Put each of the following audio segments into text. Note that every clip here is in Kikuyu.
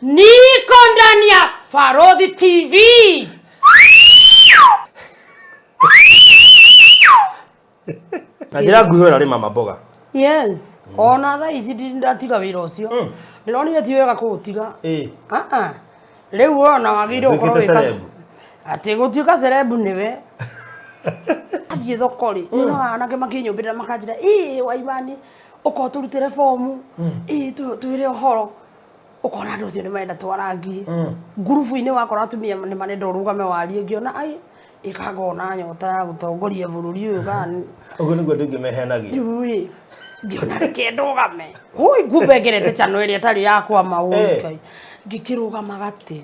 Niko ndani ya Farodhi TV. Na njĩra nguhĩ ũrarĩma mamboga. Yes. Ona thaa ici ndirĩ ndatiga wĩra ũcio. Ndĩronire ti wega kũũtiga. Ah ah. Rĩu ona wagĩrĩirwo gũkorwo Ũtuĩkĩte wĩka celeb. atĩ gũtuĩka celeb nĩwe. Athiĩ thoko rĩ, nyonaga anake makĩnyũmbĩrĩra makanjĩra, ĩ Waimani, ũka ũtũrutĩre bomu, ĩ twĩre ũhoro. Ũkona andũ acio nĩ marenda twarangie. Ngurubu-inĩ wakora atumia nĩ marenda ũrũgame warie, ngĩona ai, ĩkanga ona nyota ya gũtongoria bũrũri ũyũ kana Ũguo nĩguo andũ aingĩ mehenagia. Rĩu rĩ, ngĩona reke ndũgame. Ũi ngumbe ngerete channel ĩrĩa ĩtarĩ yakwa ma ũi Ngai. Ngĩkĩrũgama gatĩ.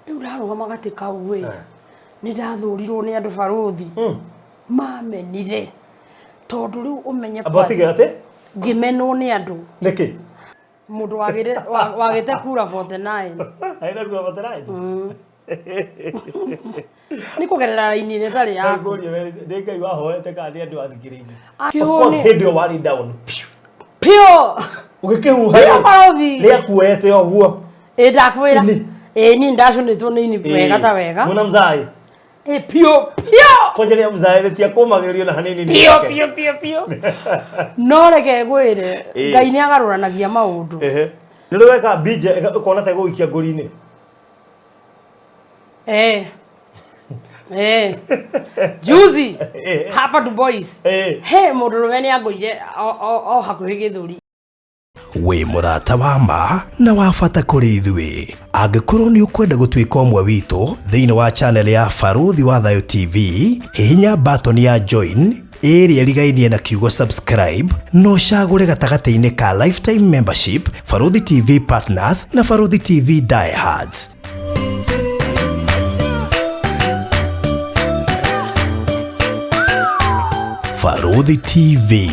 Rĩu ndarũgama gatĩ kau ĩ, nĩ ndathũrirwo nĩ andũ barũthi. Mamenire. Tondũ rĩu ũmenye Amba ũtige atĩ? Ngĩmenwo nĩ andũ. Nĩkĩ? Mũndũ wagĩte kura 49. Aina kura 49? Nĩ kũgerera raini ĩrĩa ĩtarĩ yaku. Ngũrie we, nĩ Ngai wahoete kana nĩ andũ athikĩrĩirie? Akiugo Of course, nĩ- hĩndĩ ĩyo warĩ down. Piu. Piũ. Ũgĩkĩhuha Piũ rĩ, barũthi. rĩakuoete ũguo. Ĩ ndakwĩra. Ini. Ĩ niĩ ndacũnĩtwo nĩ ini wega ta wega. Mwena mzaĩ. Ĩ piũ piũ. Kwanja rĩa mzaĩ rĩtiakũmagĩrĩrio na hanini nĩ Piũ rĩake. piũ piũ piũ. No reke ngwĩre Ĩ. Ngai nĩ agarũranagia maũndũ. Ehe. Nĩ rĩ weka mbinja ũkona ta ĩgũgũikia ngũri-inĩ? Eh. Eh. Juzi Eh. hapa Du Boys. Eh. He mũndũrũme nĩ angũire o hakuhĩ gĩthũri. Wĩ mũrata wa ma na wa bata kũrĩ ithuĩ. Angĩkorwo nĩ ũkwenda gũtuĩka ũmwe witũ thĩinĩ wa channel ya Barũthi wa Thayũ TV, hihinya button ya join ĩrĩa ĩrigainie na kiugo subscribe na ũcagũre gatagatĩ-inĩ ka lifetime membership, Barũthi TV Partners na Barũthi TV Diehards. Barũthi TV,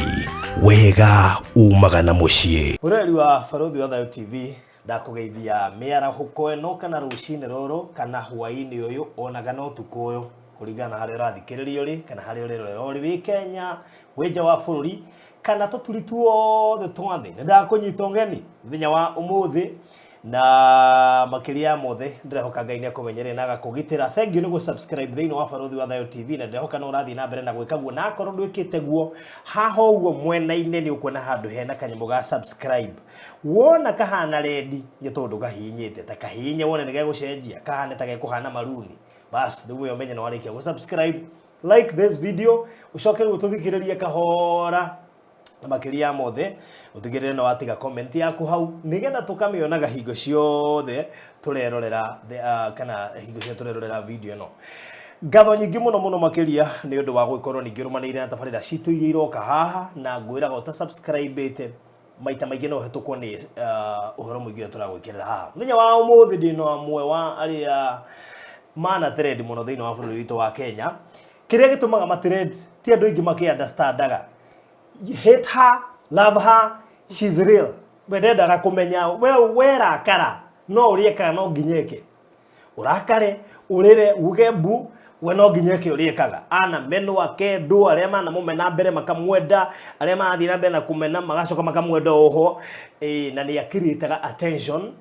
wega umaga na mũciĩ. Mũroreri wa Barũthi wa Thayũ TV, ndakũgeithia mĩarahũko ĩno kana rũcinĩ rũrũ kana hwaĩ-inĩ ũyũ ona kana ũtukũ ũyũ kũringana na harĩa ũrathikĩrĩria ũrĩ kana harĩa ũrerorera ũrĩ wĩ Kenya, wĩ nja wa bũrũri kana tũturi tuothe twa thĩ. Nĩ ndakũnyita ũgeni mũthenya wa ũmũthĩ na makĩria ya mothe ndĩrehoka Ngai nĩ akũmenyereire na agakũgitĩra. Thank you nĩ gũ subscribe thĩinĩ wa Barũthi wa Thayũ TV na ndĩrehoka no ũrathiĩ na mbere na gwĩka guo, na akorwo ndwĩkĩte guo haha ũguo mwena-inĩ nĩ ũkuona handũ hena kanyamũ ga subscribe. Wona kahana rendi nĩ tondũ kahihinyĩte, ta kahihinye wone nĩ gegũcenjia kahane ta gekũhana maruni. Bas rĩu we ũmenye nĩ warĩkia gũ subscribe, like this video, ũcoke rĩu ũtũthikĩrĩrie kahora na makĩria ya mothe ũtigĩrĩre nĩ watiga comment yaku hau nĩgetha tũkamĩonaga hingo ciothe tũrerorera kana hingo ciothe tũrerorera video ĩno. Ngatho nyingĩ mũno mũno makĩria nĩ ũndũ wa gũgĩkorwo ningĩ ũrũmanĩire na tabarĩra citũ iria iroka haha, na ngwĩraga ũta subscribe maita maingĩ no ũhetũkwo nĩ ũhoro mũingĩ ũrĩa tũragwĩkĩrĩra haha. Mũthenya wa ũmũthĩ ndĩ na ũmwe wa arĩa mana trend mũno thĩinĩ wa bũrũri witũ wa Kenya. Kĩrĩa gĩtũmaga ma trend ti andũ aingĩ makĩ understandaga. Hate her, love her, she's real. We ndendaga kũmenya we werakara no ũrĩa ekaga no nginya eke. Ũrakare, ũrĩre, uge mbu, we no nginya eke ũrĩa ekaga. Ana menwo akendwo, arĩa manamũmena mbere makamwenda, arĩa marathiĩ na mbere na kũmena magacoka makamwenda oho. Ĩĩ, na nĩ akirĩtaga attention.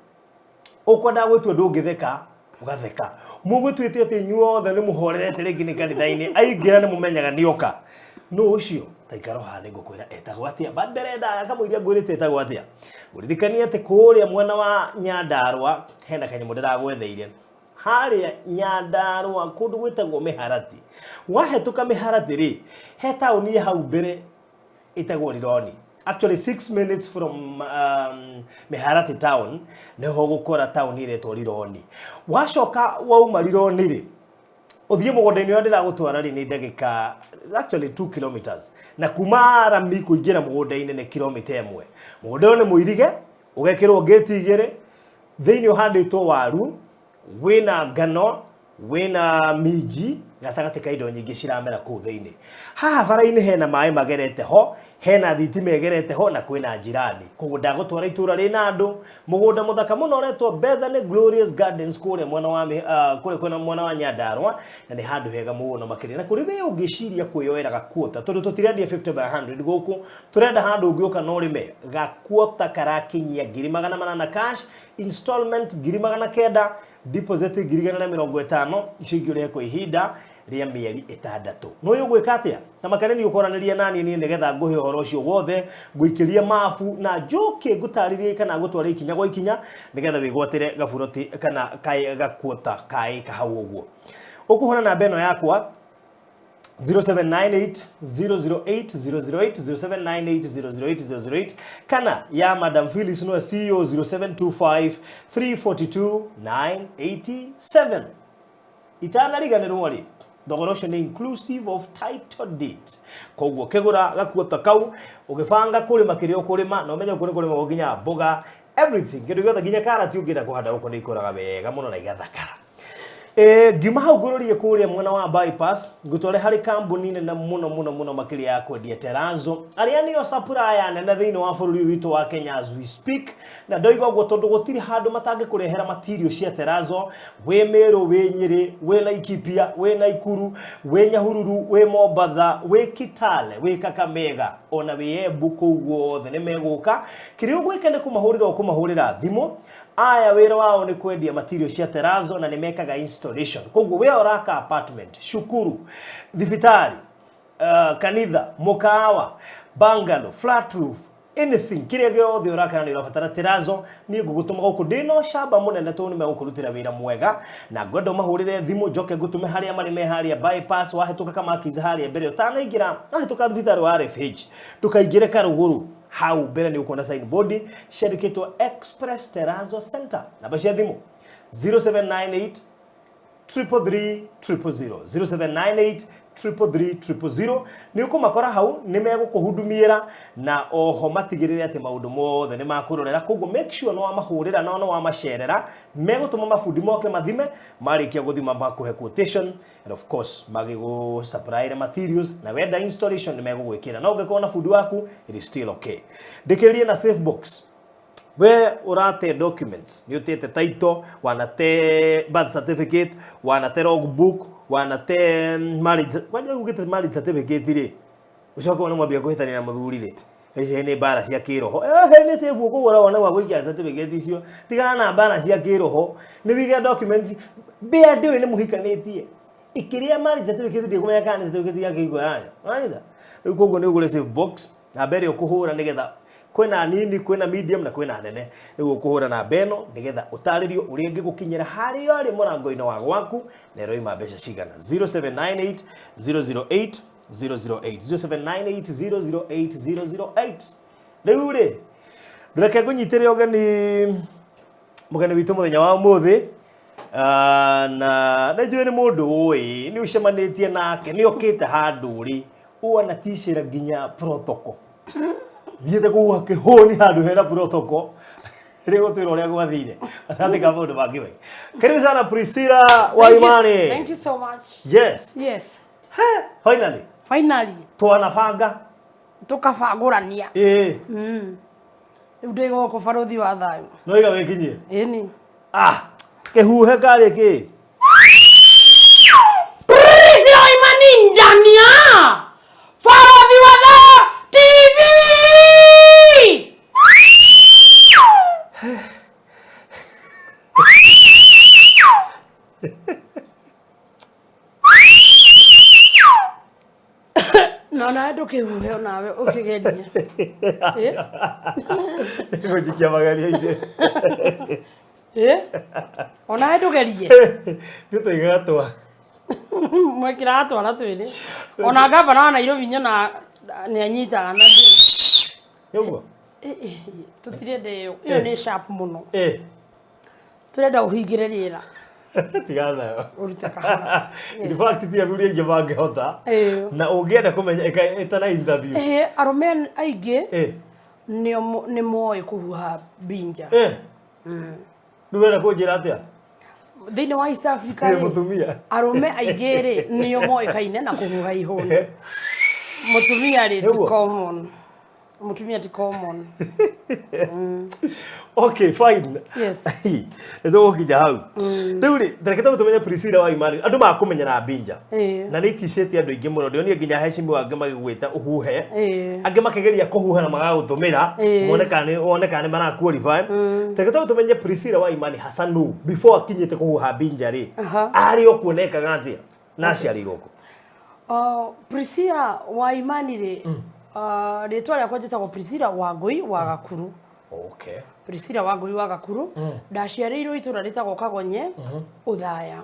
Ũkwendaga gwĩtua ndũngĩtheka, ũgatheka. Mũgũtuĩte atĩ inyuothe nĩ mũhorerete rĩngĩ nĩ kanitha-inĩ, aingĩra nĩ mũmenyaga nĩ oka. Nũ ũcio? Ta ikara haha nĩ ngũkwĩra etagwo atĩa. But mbere ndaya kamũiria ngwĩrĩte etagwo atĩa. Ngũririkanie atĩ kũrĩa mwena wa Nyandarũa hena kanyamũ ndĩragwetheire. Harĩa Nyandarũa kũndũ gwĩtagwo Mĩharatĩ. Wahetũka Mĩharatĩ rĩ, he taũni ĩ hau mbere ĩtagwo Rironi. Actually 6 minutes from Mĩharatĩ town nĩho ũgũkora taũni ĩretwo Rironi. Wacoka wauma Rironi rĩ, ũthiĩ mũgũnda-inĩ ũrĩa ndĩragũtwara rĩ nĩ ndagĩka actually 2 kilometers, na kuma rami kũingĩra mũgũnda-inĩ nĩ kilomita ĩmwe. Mũgũnda ũyũ nĩ mũirige, ũgekĩrwo ngĩti igĩrĩ, thĩinĩ ũhandĩtwo waru, wĩna ngano, wĩna minji, Gatagatĩ ka indo nyingĩ ciramera kũu thĩinĩ. Haha bara-inĩ hena maĩ magerete ho, hena thitima ĩgerete ho na kwĩna njirani. Koguo ndagũtwara itũra rĩna andũ, mũgũnda mũthaka mũno ũretwo Bethany Glorious Gardens kũrĩa mwena wa kũrĩa kwĩna mwena wa Nyandarua, na nĩ handũ hega mũno makĩria. Na kũrĩ we ũngĩciria kwĩyoera gakuota, tondũ tũtirendia 50 by 100 gũkũ, tũrenda handũ ũngĩũka na ũrĩme gakuota karakinyia 800,000 cash, installment 900,000, deposit 150,000, icio ingĩ ũrĩhe kwa ihinda rĩa mĩeri 6. No ũyũ ũgwĩka atĩa? Ta makene nĩ ũkwaranĩria naniĩ niĩ nĩgetha ngũhe ũhoro ũcio wothe, ngũikĩrie mabu na njoke ngũtarĩrie kana ngũtware ikinya gwa ikinya nĩgetha wĩgwatĩre gaburoti kana gakuota kaĩ hau ũguo. Ũkũhũra namba ĩno yakwa 0798 008 008, 0798 008 008, kana ya Madam Phyllis no CEO 0725 342 987. Itanariganĩrwo rĩ, thogora ũcio nĩ inclusive of title deed. Koguo kĩgũra gakuota kau ũgĩbanga kũrĩma kĩrĩa ũkũrĩma, na ũmenye gũkũ nĩ kũrĩmagwo nginya mboga, everything, kĩndũ gĩothe, nginya karati ũngĩenda kũhanda gũkũ nĩ ikũraga wega mũno na igathakara. Ngiuma hau ngũrũrie kũrĩa mwena wa bypass, ngũtware harĩ kambuni nene mũno mũno mũno makĩria ya kwendia terazo, arĩa nĩo supplier nene thĩinĩ wa bũrũri ũyũ witũ wa Kenya as we speak. Na ndoiga ũguo tondũ gũtirĩ handũ matangĩkũrehera material cia terazo, wĩ Meru, wĩ Nyĩrĩ, wĩ Laikipia, wĩ Naikuru, wĩ Nyahururu, wĩ Mombatha, wĩ Kitale, wĩ Kakamega, ona wĩ Embu, kũu guothe nĩ megũka. Kĩrĩa ũgwĩka nĩ kũmahũrĩra ũkũmahũrĩra thimũ. Aya wĩra wao nĩ kwendia material cia terazo na nĩ mekaga installation. Koguo we ũraka apartment, cukuru, thibitarĩ, kanitha, mũkawa, bungalow, flat roof, anything kĩrĩa gĩothe ũraka na nĩ ũrabatara terazo, niĩ ngũgũtũma gũkũ ndĩna ũcamba mũnene tondũ nĩ megũkũrutĩra wĩra mwega. Na ngwenda ũmahũrĩre thimũ njoke ngũtũme harĩa marĩ me harĩa bypass, wahĩtũka Kamakis harĩa mbere ũtanaingĩra, wahĩtũka thibitarĩ wa RFH, ndũkaingĩre Karũgũrũ, hau mbere nĩ ũkuona signboard ciandĩkĩtwo Express Terrazzo Center. Namba cia thimũ 0798 333 000, 0798 333 000. Nĩ ũkũmakora hau, nĩ megũkũhudumiĩra na oho matigĩrĩre atĩ maũndũ mothe nĩ makũrorera. Koguo make sure nĩ wamahũrĩra na nĩ wamacerera. Megũtũma mabundi moke mathime, marĩkia gũthima makũhe quotation and of course magĩgũ supply materials, na wenda installation nĩ megũgwĩkĩra, na ũngĩkorwo na bundi waku it is still okay. Ndĩkĩrĩrie na safe box. We ũrate documents, nĩ ũtĩte title, wanate birth certificate, wanate logbook, wanate marriage, kwanja ugĩte marriage certificate rĩ, ũcoke wone mwambia kũhĩtania na mũthuri rĩ, icio nĩ mbara cia kĩroho. Nĩ safe ũkũgũra wone gwa gũikia certificate icio. Tigana na mbara cia kĩroho, nĩ wige documents mbĩa ndĩũĩ nĩ mũhikanĩtie ikĩrĩa marriage certificate, ndĩkũmenya kana nĩ certificate ya kĩhiko yanyu wanyita. Rĩu koguo nĩ ũgũre safe box, namba ĩrĩa ũkũhũra nĩgetha, kwĩna nini, kwĩna medium na kwĩna nene, rĩu ũkũhũra namba ĩno nĩgetha ũtarĩrio ũrĩa ĩngĩgũkinyĩra harĩa ũrĩ mũrango-inĩ wa gwaku na ĩroima mbeca cigana. 0798 008 008, 0798 008 008. Rĩu rĩ, ndũreke ngũnyitĩre ũgeni mũgeni witũ mũthenya wa ũmũthĩ. Na nĩ njũĩ nĩ mũndũ ũĩ nĩ ũcemanĩtie nake, nĩ okĩte handũ rĩ ũanaticĩra nginya protocol, thiĩte kũhuha kĩhũni handũ hena protocol, rĩ gũtwĩra ũrĩa gwathire gatagatĩ ka maũndũ mangĩ maingĩ. Karibu sana Priscilla wa Thank you- Imani. Thank you so much. Yes. Yes. Finally. Finally. Twanabanga. Tukabangũrania. Rĩu ndĩ gũkũ barũthi wa thayũ. No iga wĩkinyie. Ĩni. Ah, kĩhuhe karĩ kĩ? Priscilla Imani Ndania! Barũthi wa thayũ TV! No nawe ndũkĩhuhe onawe ũkĩgerie. Ngũnjikia magerio-inĩ. Onawe ndũgerie. Nĩ twa. Mwekĩraga twara twĩrĩ. Ona ngavana wa Nairobi nyona nĩ anyitaga na ndĩ. Nĩguo? Tũtirenda ĩyo. Ĩyo nĩ sharp mũno. Tũrenda ũhingĩre rĩera. Tigana nayo. Ũrute kahora. In fact, ti athuri aingĩ mangĩhota. Na ũngĩenda kũmenya ĩta na interview. Arũme aingĩ nĩo nĩ moĩ kũhuha mbinja. Rĩu wenda kũnjĩra atĩa? Thĩinĩ wa East Africa Nĩ rĩ, mũtumia. Arũme aingĩ rĩ, nĩo moĩkaine na kũhuha ihũni. Mũtumia rĩ, ti Nĩguo. common. Mũtumia ti common. Okay, fine. Yes. Nĩ tũgũkinya hau. Rĩu rĩ, reke twambe tũmenye Priscilla wa Imani. Andũ makũmenya na Mbinja. Na nĩ iticĩtie andũ aingĩ mũno. Ndĩronire nginya heshimiwa angĩ magĩgwĩta ũhuhe. Angĩ makĩgeria kũhuha na magagũtũmĩra mone kana nĩ wone kana nĩ mara qualify. Reke twambe tũmenye Priscilla wa Imani hasa nũ before akinyĩte kũhuha Mbinja rĩ. Arĩ o kuo na ekaga atĩa? Na aciarĩirwo kũ? Priscilla wa Imani rĩ, rĩtwa rĩakwa njĩtagwo Priscilla Wangũi wa Gakuru. Priscilla Wangũi wa Gakuru. Ndaciarĩirwo itũra rĩtagwo Kagonye, Ũthaya.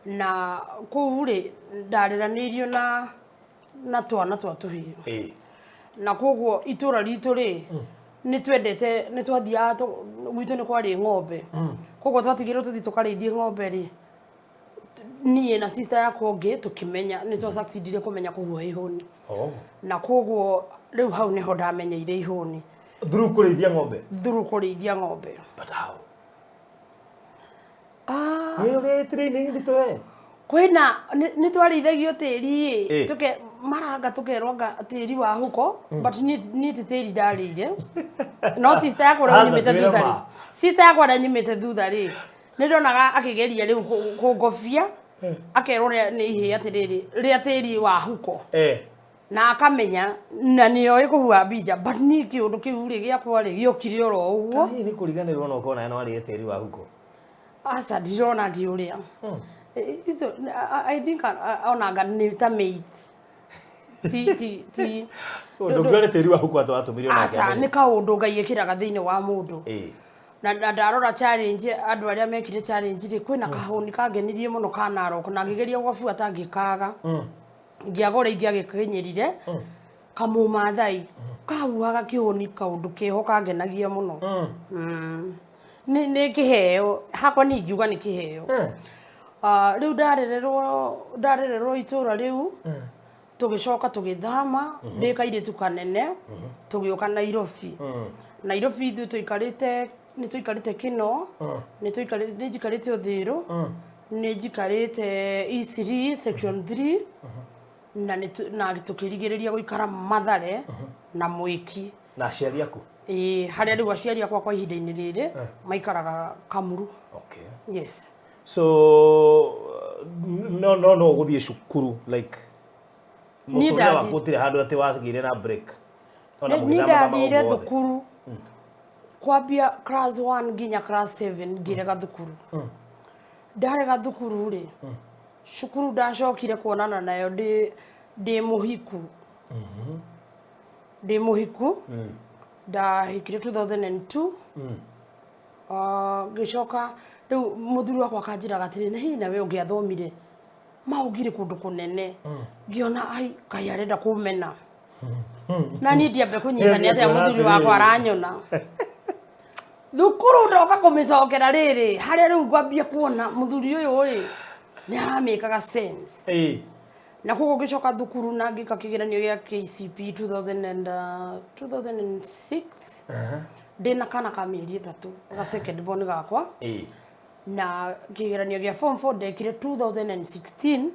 Na kũu rĩ, ndareranĩirio na twana twa tũhĩĩ. Na koguo itũra ritũ rĩ, nĩ twendete, nĩ twathiaga, gwitũ nĩ kwarĩ ng'ombe. Koguo twatigĩrwo tũthiĩ tũkarĩithie ng'ombe rĩ, niĩ na sister yakwa ũngĩ tũkĩmenya, nĩ twa succeedire kũmenya kũhuha ihũni. Na koguo rĩu hau nĩho ndamenyeire ihũni. Through kũrĩithia ng'ombe? Through kũrĩithia ng'ombe. But how? Nĩ ũrĩ training nditũ we? Kwĩna, nĩ twarĩithagio tĩri ĩ, tũke maranga tũkerwo anga tĩri wa huko, but niĩ ti tĩri ndarĩire. No sister yakwa ũrĩa ũnyumĩte thutha rĩ, sister yakwa ũrĩa nyumĩte thutha rĩ, nĩ ndonaga akĩgeria rĩu kũngobia, akerwo nĩ ihĩĩ atĩrĩrĩ, rĩa tĩri wa huko. Na akamenya, na nĩ oĩ kũhuha mbinja, but niĩ kĩũndũ kĩu rĩ gĩakwa rĩ, gĩokire oro ũguo. Hihi nĩ kũriganĩrwo no ũkorwo nawe no arĩe tĩri wa huko? Aca ndirona ngĩũrĩa. Icio, I think onanga nĩ ta mate. Ti, ti, ti. Ndũngĩona tĩri wa huko atĩ watũmire onake Aca, amenye. nĩ kaũndũ Ngai ĩkĩraga thĩinĩ wa mũndũ. Na ndarora challenge, andũ arĩa mekire challenge rĩ, kwĩna kahũni kangenirie mũno ka Narok, na ngĩgeria gũgabuata ngĩkaga. Ngĩaga ũrĩa ingĩagĩkinyĩrire, kamũmathai, kahuhaga kĩhũni kaũndũ keho kangenagia mũno. Nĩ kĩheo, hakwa niĩ ingiuga nĩ kĩheo. Rĩu ndarererwo itũra rĩu, tũgĩcoka tũgĩthama, ndĩ kairĩtu kanene, tũgĩũka Nairobi. Nairobi ithuĩ tũikarĩte, nĩ tũikarĩte Kĩno, nĩ tũikarĩte, nĩ njikarĩte Ũthĩrũ, nĩ njikarĩte Eastleigh section 3, na nĩ na tũkĩrigĩrĩria gũikara Mathare na Mwĩki. Na aciari aku? Ĩĩ, harĩa rĩu aciari akwa kwa ihinda-inĩ rĩrĩ maikaraga Kamuru. Yes. So no no no ũgũthiĩ cukuru like Niĩ mũtũrĩre waku ũtirĩ handũ atĩ wagĩire na break. Ona Niĩ mũgĩthama thama ndathire ũguo wothe. thukuru kwambia class 1 nginya class 7 ngĩrega thukuru. Ndarega thukuru rĩ, cukuru ndacokire kuonana nayo ndĩ mũhiku. Ndĩ mũhiku, ndahikire 2002. Ngĩcoka rĩu mũthuri wakwa akanjĩraga atĩrĩ, na hihi nawe ũngĩathomire maũngire kũndũ kũnene. Ngĩona ai Ngai arenda kũmena. Na niĩ ndiambe kũnyita nĩ atĩa mũthuri wakwa aranyona. Thukuru ndoka kũmĩcokera rĩrĩ, harĩa rĩu ngwambia kuona mũthuri ũyũ rĩ, nĩ aramĩkaga sense. Na koguo ngĩcoka thukuru na ngĩka kĩgeranio gĩa KCPE 2006. Ndĩna kana ka mĩeri 3 ga second born gakwa. Na kĩgeranio gĩa form 4 ndekire 2016.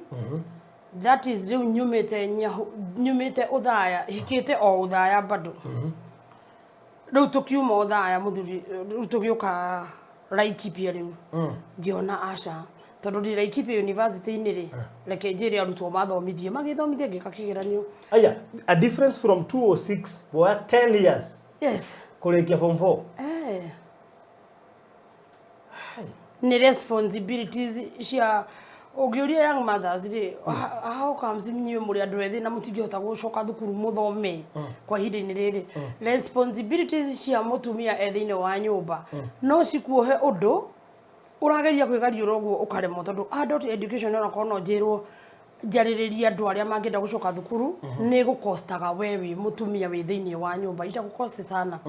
That is rĩu nyumĩte nyahu, nyumĩte Ũthaya, hikĩte o Ũthaya bado. Rĩu tũkiuma Ũthaya mũthuri, rĩu tũgĩũka Laikipia rĩu. Ngĩona aca, tondũ ndĩ Laikipia University-inĩ rĩ, reke njĩre arutwo mathomithie, magĩthomithia ngĩka kĩgeranio. Aya, a difference from 206 woya 10 years. Yes. Kũrĩkia form 4. Nĩ responsibilities cia ũngĩũria young mothers rĩ, how comes inyuĩ mũrĩ andũ ethĩ na mũtingĩhota gũcoka thukuru mũthome kwa ihinda-inĩ rĩrĩ? Responsibilities cia mũtumia e thĩinĩ wa nyũmba no cikuohe ũndũ ũrageria kwĩgariũra ũguo ũkaremwo, tondũ adult education onakorwo no njĩrwo njarĩrĩrie andũ arĩa mangĩenda gũcoka thukuru, nĩ gũkostaga we wĩ mũtumia wĩ thĩinĩ wa nyũmba, itagũkosti sana.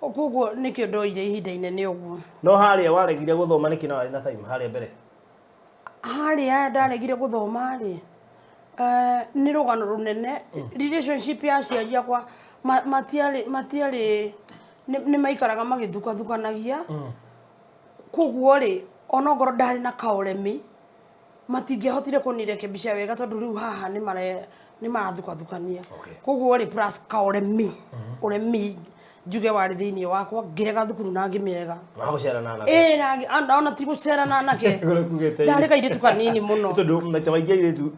Koguo nĩkĩo ndoire ihinda inene ũguo. No harĩa waregire gũthoma nĩkĩ na warĩ na time harĩa mbere? Harĩa ndaregire gũthoma rĩ, nĩ rũgano rũnene. Relationship ya aciari akwa matiarĩ, matiarĩ, nĩ maikaraga magĩthukathukanagia. Koguo rĩ, Onokorwo ndarĩ na kaũremi, matingĩahotire kũnirekebisha wega tondũ rĩu haha nĩ mare nĩ marathukathukania. Koguo rĩ, plus kaũremi, ũremi njuge warĩ thĩinĩ wakwa, ngĩrega thukuru na ngĩmĩrega. Na gũcera na anake? Ĩĩ, ona ti gũcera na anake. Kũrĩa kugĩte Ndarĩ kairĩtu kanini mũno. Tondũ maita maingĩ airĩtu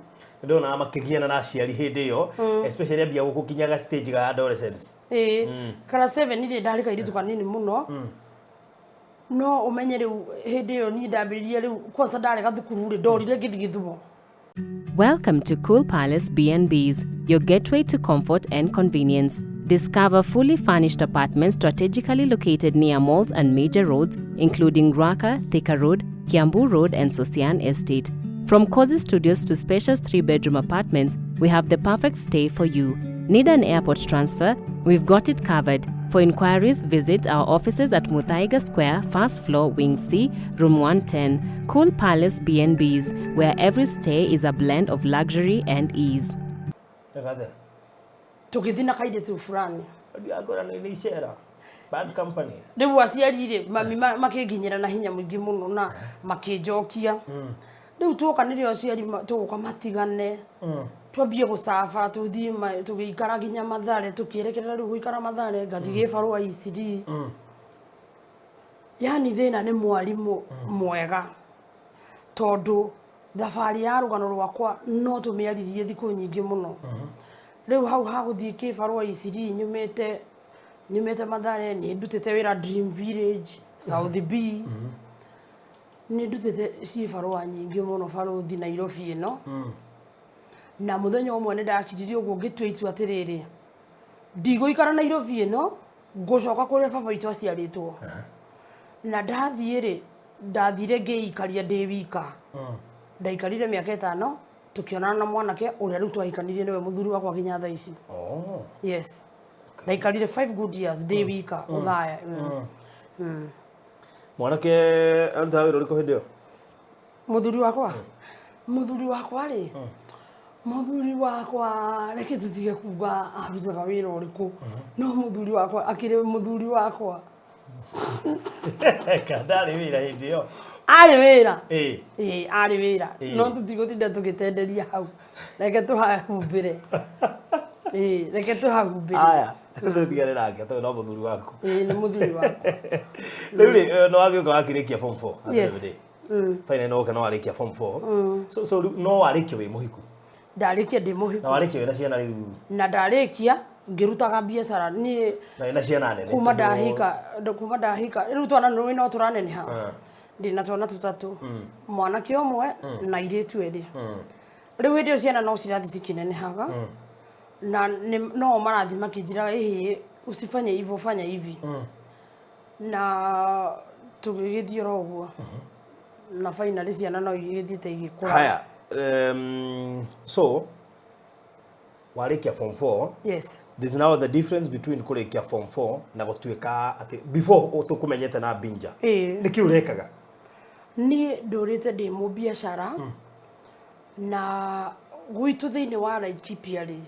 ndonaga makĩgiana na aciari hĩndĩ ĩyo, especially ambia gũkinyaga stage ga adolescence. Ĩĩ, class 7 rĩ, ndarĩ kairĩtu kanini mũno. No ũmenye rĩu hĩndĩ ĩyo niĩ ndambĩrĩria rĩu kwanza ndarega thukuru rĩ, ndorire ngĩthiĩ Gĩthumo. Welcome to Cool Palace B&Bs, your gateway to comfort and convenience. Discover fully furnished apartments strategically located near malls and major roads, including Ruaka, Thika Road, Kiambu Road, and Sosian Estate. From cozy studios to spacious 3-bedroom apartments, we have the perfect stay for you. Need an airport transfer? We've got it covered. For inquiries, visit our offices at Muthaiga Square, first floor, Wing C, Room 110. Cool Palace B&Bs, where every stay is a blend of luxury and ease. Gathe. Tũgĩthiĩ na kairĩtu fulani. Ndiakora nĩ icera. Bad company. Rĩu aciari rĩ, mami makĩnginyĩra na hinya mũingĩ mũno na makĩnjokia. Rĩu tuoka nĩrĩo aciari tũgũka matigane. Twambie gũcaba, tũthiĩ tũgĩikara nginya Mathare, tũkĩerekerera rĩu gũikara Mathare, ngathiĩ gĩbarũa ECD. Yani thĩna nĩ mwarimũ mwega, tondũ thabarĩ ya rũgano rwakwa no tũmĩaririe thikũ nyingĩ mũno. Rĩu hau ha gũthiĩ kĩbarũa ECD, nyumĩte Mathare, nĩ ndutĩte wĩra Dream Village, South B. Nĩ ndutĩte cibarũa nyingĩ mũno barũthi Nairobi ĩno. Na mũthenya ũmwe nĩ ndakiririe ũguo ngĩtua itua atĩrĩrĩ, ndigũikara Nairobi ĩno, ngũcoka kũrĩa baba witũ aciarĩtwo. Na ndathiĩ rĩ, ndathire ngĩikaria ndĩ wika. Ndaikarire mĩaka 5, tũkĩonana na mwanake ũrĩa rĩu twahikanirie, nĩwe mũthuri wakwa nginya thaa ici. Yes. Ndaikarire 5 good years ndĩ wika ũthaya. Mwanake arutaga wĩra ũrĩkũ hĩndĩ ĩyo? Mũthuri wakwa? Mũthuri wakwa rĩ, mũthuri wakwa reke tũtige kuga arutaga wĩra ũrĩkũ, no mũthuri wakwa akĩrĩ mũthuri wakwa. Kana ndarĩ wĩra hĩndĩ ĩyo? Arĩ wĩra. Ĩĩ. Ĩĩ, arĩ wĩra. Ĩĩ. No tũtigũtinda tũgĩtenderia hau. Reke tũhahumbĩre. Ĩĩ, reke tũhahumbĩre. Aya, tũtigane nake tondũ no mũthuri waku. Ĩĩ, nĩ mũthuri wakwa. Rĩu rĩ, no wagĩũka wakĩrĩkia form 4 at the Yes. end of the day. Finally no woka no warĩkia form 4. So rĩu no warĩkia wĩ mũhiku? Ndarĩkia ndĩ mũhiku. Na warĩkia wĩna ciana rĩu? Na ndarĩkia ngĩrutaga biacara niĩ. Na wĩna ciana nene? Kuma tondũ ndahika, kuma ndahika rĩu twana nĩ no tũraneneha. Ndĩna twana tũtatũ, mwanake ũmwe na airĩtu erĩ. Rĩu hĩndĩ ĩyo ciana no cirathiĩ cikĩnenehaga, na no marathiĩ makĩnjĩraga, ĩhĩ, usifanye hivyo, fanya hivi. Na tũgĩgĩthiĩ oro ũguo, na finally ciana no igĩgĩthiĩte igĩkũra. Haya, so warĩkia form 4. Yes. This is now the difference between kũrĩkia form 4 na gũtuĩka atĩ before tũkũmenyete na Binja. Ĩĩ. Nĩkĩ ũrekaga? Niĩ ndũrĩte ndĩ mũbiacara, na gwitũ thĩinĩ wa Laikipia rĩ,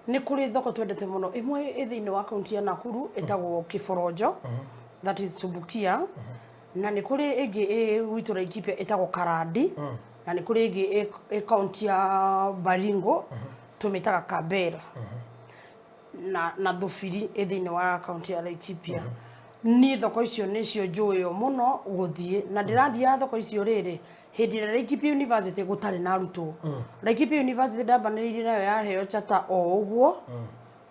nĩ kũrĩ thoko twendete mũno. Ĩmwe ĩ thĩinĩ wa kaunti ya Nakuru ĩtagwo Kĩboronjo, that is Tumbukia, na nĩ kũrĩ ĩngĩ ĩ gwitũ Laikipia ĩtagwo Karandi, na nĩ kũrĩ ĩngĩ ĩ kaunti ya Baringo tũmĩtaga Kabera, na Thubiri ĩ thĩinĩ wa kaunti ya Laikipia. Niĩ thoko icio nĩcio njũĩo mũno gũthiĩ, na ndĩrathiaga thoko icio rĩrĩ hĩndĩ ĩrĩa Laikipia University gũtarĩ na arutwo. Laikipia University ndambanĩrĩirie nayo yaheo chata o ũguo,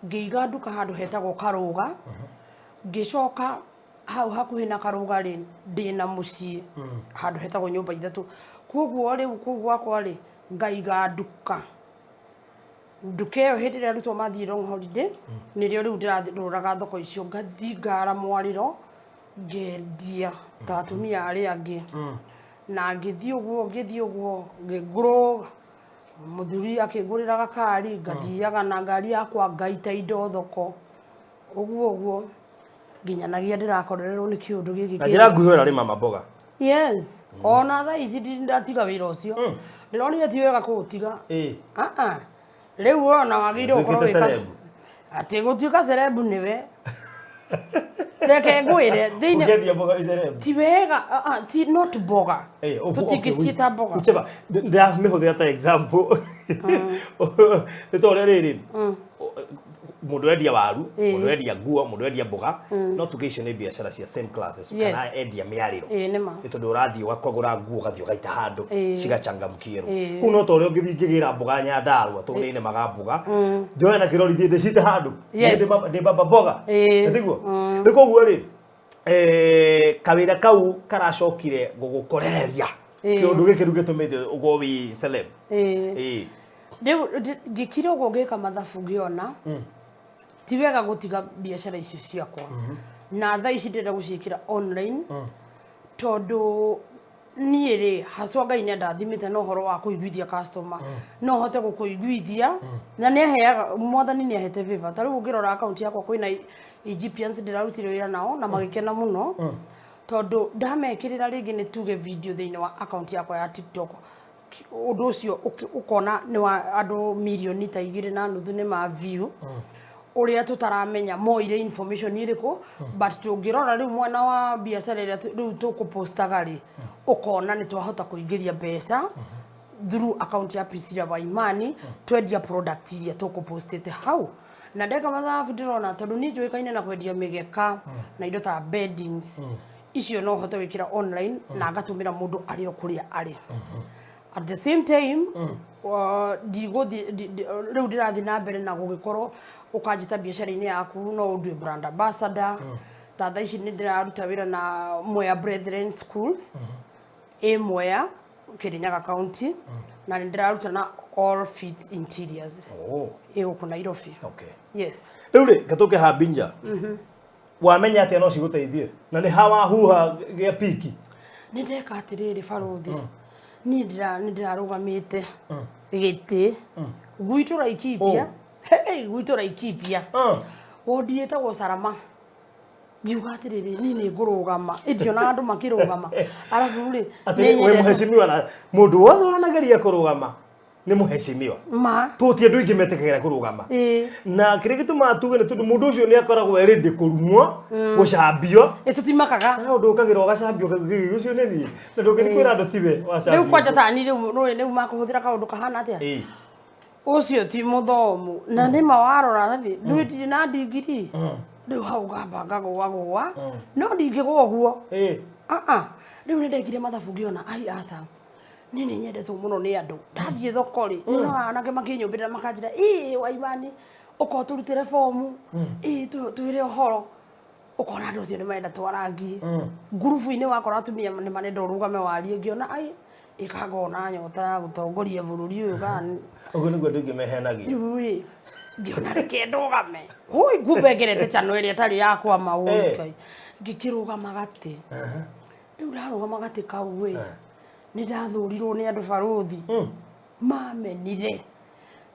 ngĩiga nduka handũ hetagwo Karũga, ngĩcoka hau hakuhĩ na Karũga rĩ, ndĩna mũciĩ handũ hetagwo nyũmba ithatũ. Koguo rĩu kũu gwakwa rĩ, ngaiga nduka. Nduka ĩyo hĩndĩ ĩrĩa arutwo mathiĩ long holiday, nĩrĩo rĩu ndĩrathiũrũraga thoko icio, ngathiĩ ngara mwarĩro ngendia ta atumia arĩa angĩ. Na ngĩthiĩ ũguo, ngĩthiĩ ũguo, ngĩgrow, mũthuri akĩngũrĩra gakari, ngathiaga na ngari yakwa ngaita indo thoko. Ũguo ũguo nginyanagia ndĩrakorererwo nĩ kĩũndũ gĩkĩ. Na njĩra nguhĩ ũrarĩma mamboga? Yes. Ona thaa ici ndatiga wĩra ũcio. Ndĩronire ti wega kũũtiga. Ĩĩ. Ah. Rĩu ona wagĩrĩirwo Ũtuĩkĩte gũkorwo wĩka celeb. Atĩ gũtuĩka celeb nĩwe. Reke ngwĩre thĩinĩ Ũkĩendia mboga wĩ celeb. Ti wega, ah, ah, ti not mboga. Eh, Tũtingĩciĩta mboga. Whichever, ndĩramĩhũthĩra ta example. Nĩ ta ũrĩa rĩrĩ, mũndũ endia waru, mũndũ endia nguo, mũndũ endia mboga, no tuge icio nĩ biacara cia same classes, kana endia mĩarĩro. Ĩĩ nĩ ma. Nĩ tondũ ũrathiĩ ũgakagũra nguo ũgathiĩ ũgaita handũ cigachangamkierwo. Ĩĩ. Kũu no ta ũrĩa ũngĩthiĩ ngĩgĩra mboga Nyandarũa tondũ nĩ nĩmaga mboga, njoe na kĩrori thiĩ ndĩcite handũ. Ndĩ baba mboga. Ĩĩ. Nĩ tiguo? Rĩu koguo rĩ, kawĩra kau karacokire gũgũkorereria kĩũndũ gĩkĩ rĩu gĩtũmĩte ũkorwo wĩ celeb. Ĩĩ. Ĩĩ. Rĩu ngĩkira ũguo ngĩka mathabu ngĩona ti wega gũtiga biacara icio ciakwa, na thaa ici ndĩrenda gũciĩkĩra online, tondũ niĩ rĩ, haswa Ngai nĩ andathimĩte na ũhoro wa kũiguithia customer. No hote gũkũiguithia na nĩ aheaga, Mwathani nĩ ahete favor. Ta rĩu ũngĩrora account yakwa, kwĩna Egyptians ndĩrarutire wĩra nao na magĩkena mũno, tondũ ndamekĩrĩra rĩngĩ nĩ tuge video thĩinĩ wa account yakwa ya TikTok, ũndũ ũcio ũkona nĩ wa andũ mirioni ta 2.5 nĩ ma view, ũrĩa tũtaramenya moire information ĩrĩkũ. But tũngĩrora rĩu mwena wa biacara ĩrĩa rĩu tũkũpostaga rĩ, ũkona nĩ twahota kũingĩria mbeca through account ya Priscilla Waimani, twendia product iria tũkũpostĩte hau. Na ndeka mathabu ndĩrona, tondũ niĩ njũĩkaine na kwendia mĩgeka na indo ta beddings icio, no hote gwĩkĩra online na ngatũmĩra mũndũ arĩ o kũrĩa arĩ. At the same time, ndigũthiĩ rĩu ndĩrathiĩ na mbere na gũgĩkorwo ũkanjĩta biacara-inĩ yaku, no ũndue brand ambassador. Ta thaa ici nĩ ndĩraruta wĩra na Mwea Brethren Schools ĩ Mwea, Kirinyaga County, na nĩ ndĩraruta na All Fit Interiors ĩ gũkũ Nairobi. Yes. Rĩu rĩ, gatũke hambinja wamenya atĩa no cigũteithie na nĩ ha wahuha gĩa piki? Nĩ ndeka atĩrĩrĩ barũthi, niĩ nĩ ndĩrarũgamĩte gĩtĩ gwitũ Laikipia. Hey, gwitũ Laikipia, wondi ĩtagwo Sarama. Ngiuga atĩrĩrĩ, niĩ nĩ ngũrũgama, ĩndionaga andũ makĩrũgama, arabu rĩ Atĩ wĩ mũhecimiwa, na mũndũ wothe wanageria kũrũgama nĩ mũhecimiwa. Ma. Tũti andũ aingĩ metĩkagĩra kũrũgama. Na kĩrĩa gĩtũmaga tuge nĩ tondũ mũndũ ũcio nĩ akoragwo e ready kũrumwo, gũcambio. Ĩ, tũtimakaga. Na ũndũ ũkagĩra ũgacambio ũkauga, ũcio nĩ niĩ, na ndũngĩthiĩ kwĩra andũ tiwe wacambio. Rĩu kwanja tani rĩu rũĩ rĩu makũhũthĩra kaũndũ kahana atĩa, ũcio ti mũthomu, na nĩma warora rĩ, ndũĩ ndirĩ na ndigiri. Rĩu hau ngamba ngagũa gũa, no ndingĩgũa ũguo. Ah ah, rĩu nĩ ndekire mathabu ngĩona, ai aca, niĩ nĩ nyendetwo mũno nĩ andũ. Ndathiĩ thoko rĩ, nyonaga anake makĩnyũmbĩrĩra, makanjĩra, ĩ Waimani, ũka ũtũrutĩre bomu, ĩ twĩre ũhoro. Ũkona andũ acio nĩ marenda twarangie ngurubu-inĩ, wakora atumia nĩ marenda ũrũgame warie. Ngĩona ai, ĩkangona nyota ya gũtongoria bũrũri ũyũ kana Ũguo nĩguo andũ aingĩ mehenagia. Rĩu rĩ, ngĩona reke ndũgame. Ui, kumbe ngerete channel ĩrĩa ĩtarĩ yakwa ma. Ui. Ngai, ngĩkĩrũgama gatĩ. Rĩu ndarũgama gatĩ kau ĩ, nĩ ndathũrirwo nĩ andũ barũthi, mamenire,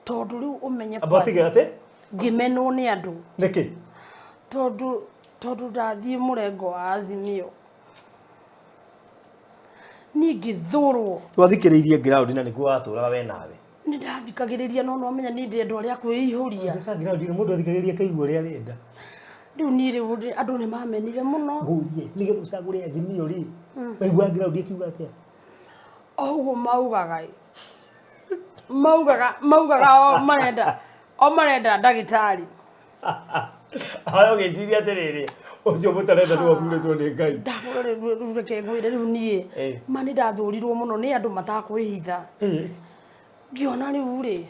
tondũ rĩu ũmenye Amba ũtige atĩ ngĩmenwo nĩ andũ. Nĩkĩ? Tondũ ndathiĩ mũrengo wa Azimio, niĩ ngĩthũrwo. Twathikĩrĩirie ground na nĩkuo watũraga we nawe. Nĩ ndathikagĩrĩria, no nĩwamenya niĩ ndĩ andũ arĩa kwĩihũria. Ground mũndũ athikagĩrĩria akaigua ũrĩa arenda. Rĩu niĩ rĩu andũ nĩ mamenire mũno. Ngũrie, nĩgetha ũcagũre Azimio rĩ, waiguaga ground ĩkiuga atĩa? O ũguo maugaga ĩ. Maugaga o marenda ndagĩtarĩ. Haya, ũgĩciria atĩrĩrĩ, ũcio mũtarenda nĩwe ũthurĩtwo nĩ Ngai. Ndahũra rĩu, reke ngwĩre, rĩu niĩ ma nĩ ndathũrirwo mũno nĩ andũ matakwĩhitha. Ngĩona rĩu rĩ,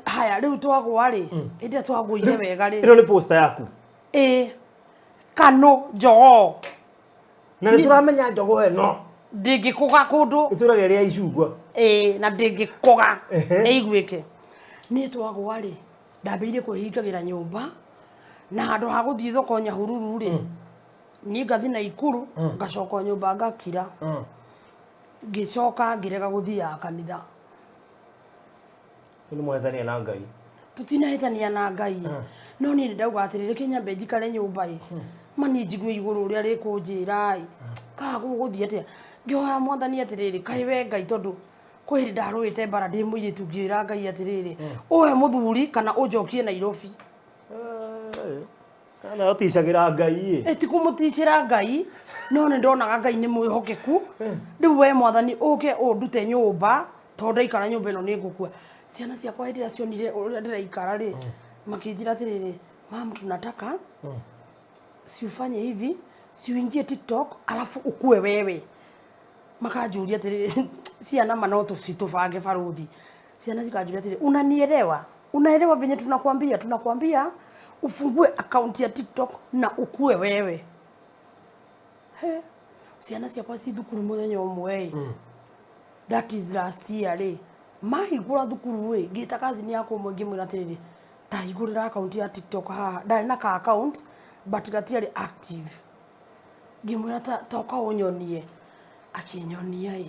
haya, rĩu twagwa rĩ, hĩndĩ ĩrĩa twagũire wega rĩ. Ĩno nĩ poster yaku? Ĩ, kanũ njogoo. Na nĩ tũramenya njogoo ĩno ndĩngĩkũga kũndũ. Ĩtũraga ĩrĩa icungwa. Ĩĩ, na ndĩngĩkũga ĩiguĩke. Niĩ twagwa rĩ, ndambĩrĩirie kwĩhingagĩra nyũmba, na handũ ha gũthiĩ thoko Nyahururu rĩ, niĩ ngathi Naikuru, ngacoka o nyũmba ngakira. Ngĩcoka ngĩrega gũthiaga kanitha. Nĩ mũhĩtania na Ngai. Tũtinahĩtania na Ngai, no niĩ nĩ ndauga atĩrĩ, reke nyambe njikare nyũmba ĩ, ma niĩ njigue igũrũ ũrĩa rĩkũnjĩra ĩ, kana gũgũthiĩ atĩa. Ngĩhoya Mwathani atĩrĩrĩ, kaĩ we Ngai, tondũ kwĩ hĩndĩ ndarũĩte mbara ndĩ mũirĩtu, ngĩra Ngai atĩrĩrĩ, ũhe mũthuri kana ũnjokie Nairobi. Kana ũticagĩra Ngai ĩ. Ĩ ti kũmũticĩra Ngai, no nĩ ndonaga Ngai nĩ mwĩhokeku. Rĩu we mwathani ũke ũndute nyũmba, tondũ ndaikara nyũmba ĩno nĩ ngũkua. Ciana ciakwa hĩndĩ ĩrĩa cionire ũrĩa ndĩraikara rĩ, makĩnjĩra atĩrĩrĩ, mam tunataka si ufanye hivi, si uingie TikTok alafu ukue wewe. Makanjũria atĩrĩrĩ, ciana ma no tũbange barũthi. Ciana cikanjũria atĩrĩrĩ, unanielewa? Unaelewa venye tunakwambia? Tunakwambia ufungue akaunti ya TikTok na ukue wewe. He, ciana ciakwa ci thukuru mũthenya ũmwe ĩ, that is last year rĩ, mahingũra thukuru ĩ, ngĩta cousin yakwa ũmwe ngĩmwĩra atĩrĩrĩ, ta hingũrĩra akaunti ya TikTok haha. Ndarĩ na ka account but gatiarĩ active. Ngĩmwĩra ta toka ũnyonie, akĩnyonia ĩ,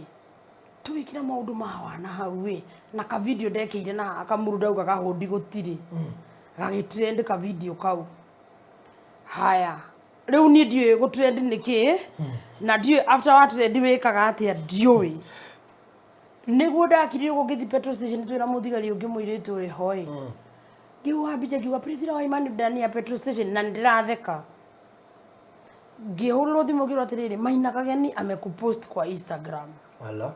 tũgĩkĩra maũndũ ma wana hau ĩ, na ka video ndekĩire na haha kamũru ndauga gahũndi gũtirĩ, gagĩ trend ka video kau. Haya, rĩu niĩ ndiũĩ gũ trend nĩ kĩĩ, na ndiũĩ after wa trend wĩkaga atĩa, ndiũĩ. Nĩguo ndakirire ũguo ngĩthiĩ petrol station twĩna mũthigari ũngĩ mũirĩtu wĩho ĩ, ngĩhuha mbica ngiuga Priscilla Waimani ndani ya petrol station, na nĩndĩratheka. Ngĩhũrĩrwo thimũ ngĩrwo atĩrĩrĩ, Maina Kageni amekupost kwa Instagram. Ala.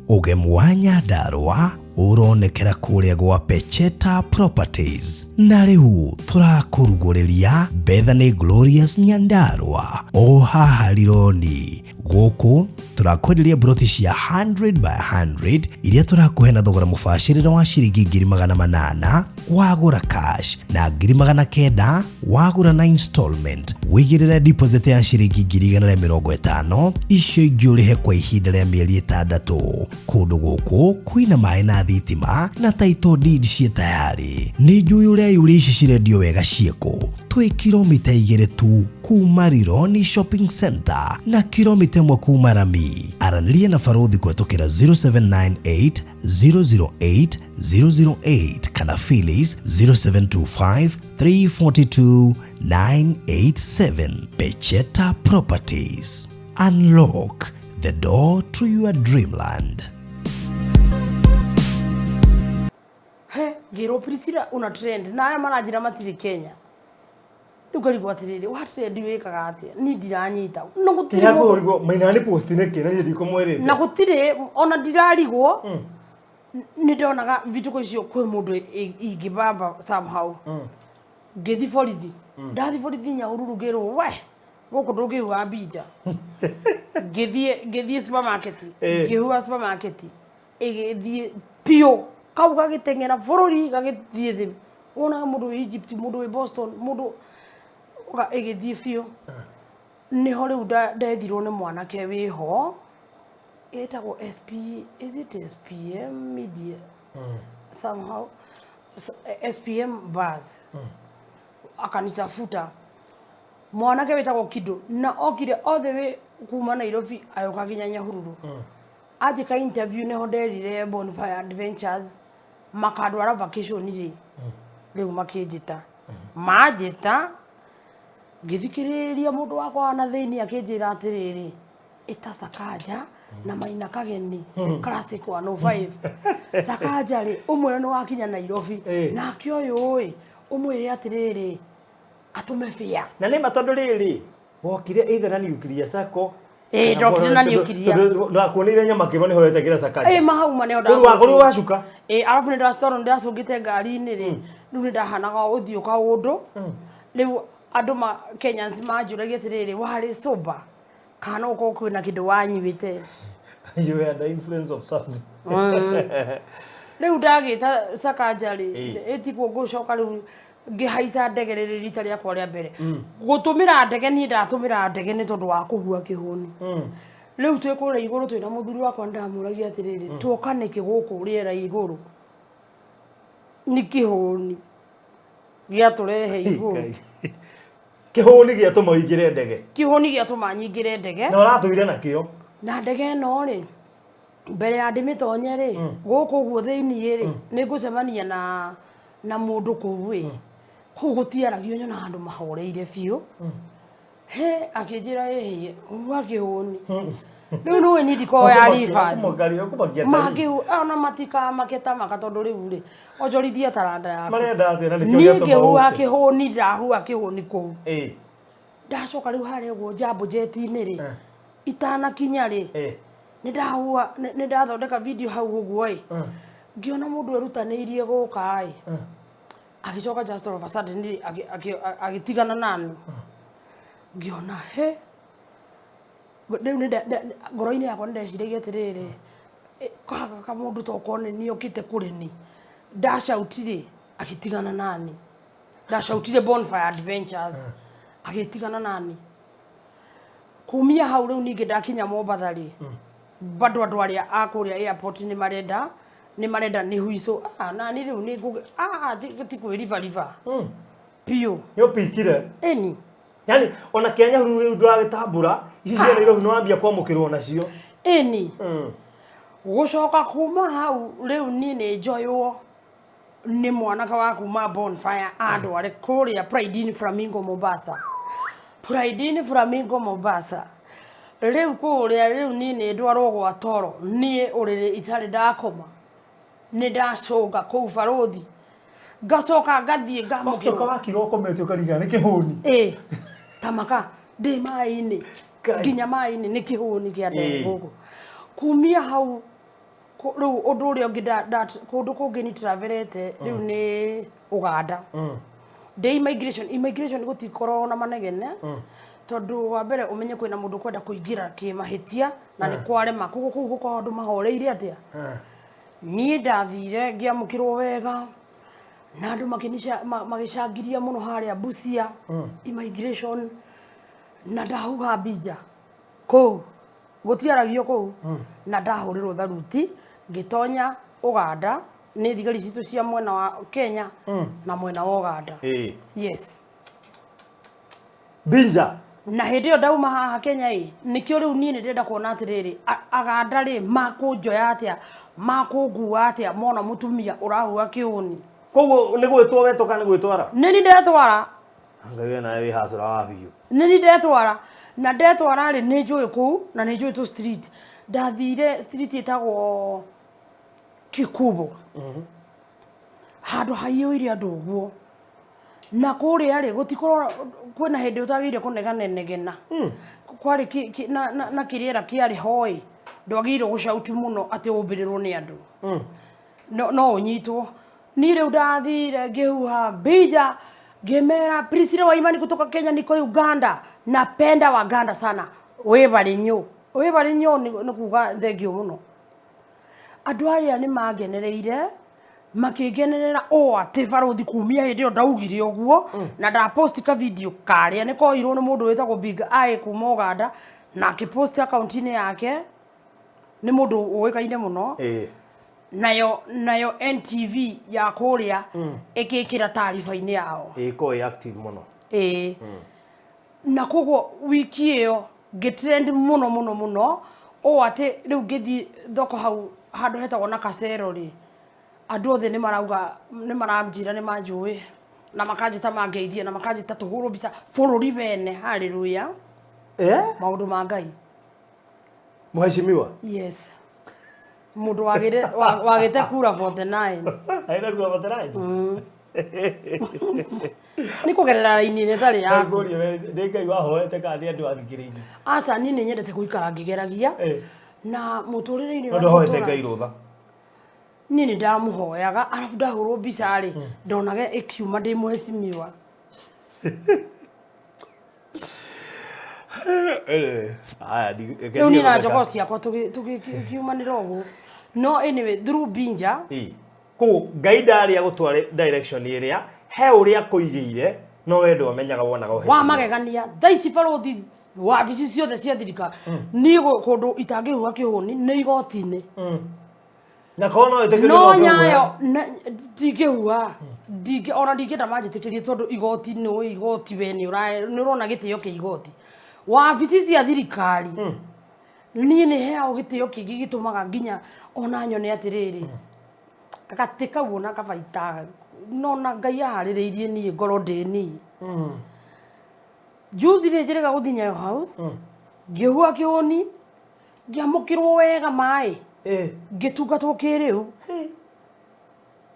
Ũgemu wa Nyandarũa ũronekera kũrĩa gwa Pecheta Properties, na rĩu tũrakũrugũrĩria Bethany Glorious Nyandarũa o haha Rironi. Gũkũ tũrakwenderia broti cia 100 by 100 iria tũrakũhe na thogora mũbacĩrĩre wa ciringi 800,000 wagũra cash na 900,000 wagũra na installment. Wĩigĩrĩre deposit ya ciringi 150,000, icio ingĩ ũrĩhe kwa ihinda rĩa mĩeri 6. Kũndũ gũkũ kwĩna maĩ na thitima na title deed ciĩ tayari. Nĩ njũĩ ũrĩa ũrĩa ici cirendio wega ciĩkũ. Twĩ kilomita 2 tu kuma Rironi Shopping Center na kilomita 1 kuma Rami. Aranĩria na barũthi kũhetũkĩra 0798 008 008 kana Phyllis 0725 342 987. Pecheta Properties. Unlock the door to your dreamland. He, ngĩrwo Priscilla una trend, na aya maranjĩra matirĩ Kenya. Rĩu ngarigwo atĩrĩrĩ, wa trend wĩkaga atĩa? Niĩ ndiranyita. Na gũtirĩ Tiga mũndũ- kũrigwo Maina nĩ post nĩkĩ na niĩ ndikũmwĩrĩte. Na gũtirĩ ona ndirarigwo, nĩ ndonaga vituko icio kwĩ mũndũ ingĩbamba somehow. Ngĩthi borithi, ndathi borithi Nyahururu ngĩrwo we gũkũ ndũngĩhuha mbinja. Ngĩthiĩ supermarket, ngĩhuha supermarket ĩgĩthiĩ biũ, kau gagĩteng'era bũrũri gagĩthiĩ thĩ, wonaga mũndũ wĩ Egypt, mũndũ wĩ Boston, mũndũ ĩgĩthiĩ biũ. Nĩho rĩu ndethirwo nĩ mwanake wĩho etagwo SP, is it SPM Media somehow, SPM Buzz, akanitafuta mwanake wĩtagwo Kido, na okire all the way kuma Nairobi agĩũka nginya Nyahururu, anjĩka interview. Nĩho nderire Bonfire Adventures makandwara vacation rĩ, rĩu makĩnjĩta, manjĩta ngĩthikĩrĩria mũndũ wakwa wa na thĩinĩ akĩnjĩra atĩrĩrĩ, ĩta Sakaja na Maina Kageni Classic 105. Sakaja rĩ, ũmwĩre nĩ wakinya Nairobi, nake ũyũ ĩ ũmwĩre atĩrĩrĩ, atũme bĩa. Na nĩ ma tondũ rĩrĩ wokire either na Nuclear Sacco. Ĩĩ, ndokire na Nuclear. Tondũ ndakuonire nyama kĩmo nĩho wetagĩra Sakaja. Ĩ mahauma nĩho. Rĩu wakorirwo wacuka. Ĩ, arabu nĩ tondũ nĩ ndacũngĩte ngari-inĩ rĩ, rĩu nĩ ndahanaga ũthiũ kaũndũ. Rĩu andũ ma Kenyans manjũragia atĩrĩrĩ, warĩ sober kana no ũkorwo kwĩna kĩndũ wanyuĩte? You were under influence of something. Rĩu ndagĩta Sakaja rĩ, ĩtiguo ngũcoka rĩu ngĩhaica ndege rĩrĩ rita rĩakwa rĩa mbere gũtũmĩra ndege. Niĩ ndatũmĩra ndege nĩ tondũ wa kũhua kĩhũni. Rĩu twĩ kũrĩa igũrũ twĩna mũthuri wakwa, nĩndamũragia atĩrĩrĩ, tuoka nĩkĩ gũkũ rĩera igũrũ? Nĩ kĩhũni gĩatũrehe igũrũ. Kĩhũni gĩatũma ũingĩre ndege. Kĩhũni gĩatũma nyingĩre ndege. Na ũratũire nakĩo. Na ndege ĩno rĩ, mbere ya ndĩmĩtonye rĩ, gũkũ ũguo thĩiniĩ rĩ, nĩ ngũcemania na mũndũ kũu ĩ, kũu gũtiaragio, nyona handũ mahoreire biũ. He akĩnjĩra ĩhĩ huha kĩhũni. Rĩu nĩũĩ niĩ ndikoya ribathi. Ũkũmakia ũkũmakia ta Mangĩ ona matikamake ta maka tondũ rĩu rĩ onjorithie taranda yaku. Marenda atĩa na nĩkĩo Niĩ gĩatũma ngĩhuha ũke? kĩhũni ndahuha kĩhũni kũu. Ĩĩ. Ndacoka rĩu harĩa ũguo Jambo Jet-inĩ rĩ Eh. itanakinya rĩ Ĩĩ. nĩ ndahuha nĩ ndathondeka video hau ũguo ĩ ngĩona mũndũ erutanĩirie gũka ĩ agĩcoka just all of a sudden rĩ agĩtigana nani ngĩona he rĩu nĩ ngoro-inĩ yakwa nĩ ndeciragia atĩrĩrĩ gaka kamũndũ tokorwo nĩ niĩ okĩte kũrĩ ni ndacauti rĩ agĩtigana nani ndacautire Bonfire Adventures agĩtigana nani kumia hau rĩu ningĩ ndakinya Mombatha rĩ bado andũ arĩa a kũrĩa airport nĩ marenda nĩ marenda nĩ huicũ ah, nani rĩu nĩ ngũgĩ ah, ti kwĩribariba biũ Nĩ ũpikire. Ĩni. Yani ona kĩa Nyahururu rĩu ndũragĩtambũra ici cia Nairobi nĩ wambia kwamũkĩrwo nacio. Ĩni. Gũcoka kuma hau rĩu niĩ nĩ njoywo nĩ mwanake wa kuma Bonfire andware kũrĩa Pride Inn Flamingo Mombasa. Pride Inn Flamingo Mombasa. Rĩu kũrĩa rĩu niĩ nĩ ndwarwo gwa toro niĩ ũrĩrĩ itarĩ ndakoma. Nĩ ndacũnga kũu barũthi. Ngacoka ngathiĩ ngamũkĩrwo. Wacoka wakira ũkomete ũkarigana nĩ kĩhũni. Ĩ tamaka ndĩ maĩ-inĩ nginya maĩ-inĩ nĩ kĩhũni kĩa ndege gũkũ. Kumia hau rĩu ũndũ ũrĩa ũngĩ kũndũ kũngĩ ni travelete rĩu nĩ Ũganda. Ndĩ immigration, immigration gũtikoragwo na manegene tondũ wa mbere ũmenye kwĩna mũndũ ũkwenda kũingĩra kĩmahĩtia na nĩ kwarema koguo kũu gũkoragwo andũ mahoreire atĩa. Niĩ ndathire ngĩamũkĩrwo wega na andũ magĩcangiria mũno harĩa Busia immigration na ndahuha mbinja kũu gũtiaragio kũu na ndahũrĩrwo tharuti ngĩtonya Ũganda nĩ thigari citũ cia mwena wa Kenya na mwena wa Ũganda. Yes. Binja. Na hĩndĩ ĩyo ndauma haha Kenya ĩ nĩkĩo rĩu niĩ nĩ ndĩrenda kuona atĩrĩrĩ Aganda rĩ makũnjoya atĩa makũngua atĩa mona mũtumia ũrahuha kĩũni. Koguo nĩ gwĩtwo wetwo kana nĩ gwĩtwara? Nĩ niĩ ndetwara. Ngai we nawe wĩ hacũra wa biũ. Nĩ niĩ ndetwara na ndetwara rĩ nĩ njũĩ kũu na nĩ njũĩ tũ street. Ndathire street ĩtagwo Kikubo. Handũ haiyũire andũ ũguo. Na kũrĩa rĩ gũtikorwo kwĩna hĩndĩ ũtagĩrĩire kũneganenegena. Kwarĩ na kĩrĩera kĩarĩ ho ĩ, ndwagĩrĩirwo gũ shout mũno atĩ ũmbĩrĩrwo nĩ andũ. No ũnyitwo. Niĩ rĩu ndathire ngĩhuha mbinja ngĩmera Priscilla Waimani kutoka Kenya niko Uganda napenda Waganda sana wĩbarĩ nyũ wĩbarĩ nyũ nĩ kuga thengiũ mũno. Andũ arĩa nĩ mangenereire makĩngenerera ũũ atĩ barũthi kumia hĩndĩ ĩyo ndaugire ũguo na ndapost ka video karĩa nĩ koirwo nĩ mũndũ wĩtagwo Big Eye kuma Ũganda na akĩpost akaunti-inĩ yake nĩ mũndũ ũĩkaine mũno. Nayo NTV ya kũrĩa ĩgĩkĩra taariba-inĩ yao. Ĩkoragwo ĩ active mũno. Ĩĩ. Na koguo wiki ĩyo ngĩtrend mũno mũno mũno ũũ atĩ rĩu ngĩthiĩ thoko hau handũ hetagwo na Kasero rĩ, andũ othe nĩ marauga nĩ maranjĩra nĩ manjũĩ na makanjĩta mangeithie na makanjĩta tũhũrwo mbica bũrũri wene hallelujah. Maũndũ ma Ngai. Mheshimiwa. Yes. Mũndũ wagĩte kura 49. Aina kura 49? Nĩ kũgerera raini ĩrĩa ĩtarĩ yaku. Ngũrie we, nĩ Ngai wahoete kana nĩ andũ athikĩrĩirie? Aca, niĩ nĩ nyendete gũikara ngĩgeragia. Na mũtũrĩre-inĩ No ndũhoete Ngai rũtha? Niĩ nĩ ndamũhoyaga, arabu ndahũrwo mbica rĩ, ndonaga ĩkiuma ndĩ mheshimiwa. Haya, reke Rĩu thiĩ niĩ na gũtheka. njogoo ciakwa tũgĩkiumanĩra ũguo. No anyway, through Binja. Ĩĩ. Koguo Ngai ndarĩ agũtware direction ĩrĩa, he ũrĩa akũigĩire, no we ndwamenyaga wonaga Wa ũhecimio. magegania, thaa ici barũthi wabici ciothe cia thirikari, niĩ kũndũ itangĩhuha kĩhũni nĩ igoti-inĩ. Na korwo no wĩtĩkĩrio No no ũkĩhuhe. nyayo ndingĩhuha. Ndingĩ, ona ndingĩenda manjĩtĩkĩrie tondũ igoti nĩ ũĩ igoti we nĩ nĩ ũrona gĩtĩo kĩa igoti. Wabici cia thirikari, niĩ nĩ heagwo gĩtĩo kĩingĩ gĩtũmaga nginya ona nyone atĩrĩrĩ, gatĩ kau ona kabaita, no na Ngai aharĩrĩirie niĩ ngorwo ndĩ niĩ. Juzi nĩ njĩrĩga gũthiĩ Nyayo House, ngĩhua kĩhũni, ngĩamũkĩrwo wega maĩ, ngĩtungatwo kĩrĩu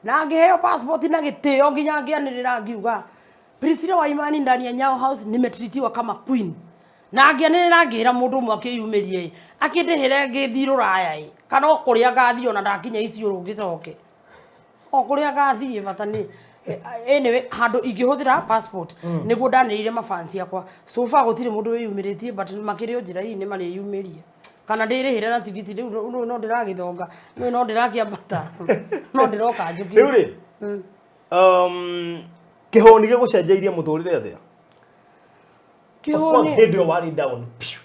na ngĩheo passport na gĩtĩo, nginya ngĩanĩrĩra ngiuga, "Priscilla Waimani ndani ya Nyayo House nimetritiwa kama queen." Na ngĩanĩrĩra ngĩra mũndũ ũmwe akĩyumĩrie ĩ, akĩndĩhĩre ngĩthiĩ rũraya ĩ, kana o kũrĩa ngathiĩ, ona ndakinya Isiolo ngĩcoke o kũrĩa ngathiĩ, bata nĩ anyway handũ ingĩhũthĩra passport. Nĩguo ndanĩrĩire mafansi akwa. So far gũtirĩ mũndũ wĩyumĩrĩtie, but makĩrĩ o njĩra hihi nĩ marĩyumĩria kana ndĩrĩhĩre na tigiti. Rĩu no ndĩragĩthonga, rĩu no ndĩrakĩambata, no ndĩroka njũkĩte. Rĩu rĩ, kĩhũni gĩgũcenjeirie mũtũrĩre atĩa? Of course, Kĩhũni hĩndĩ ĩyo warĩ down piũ.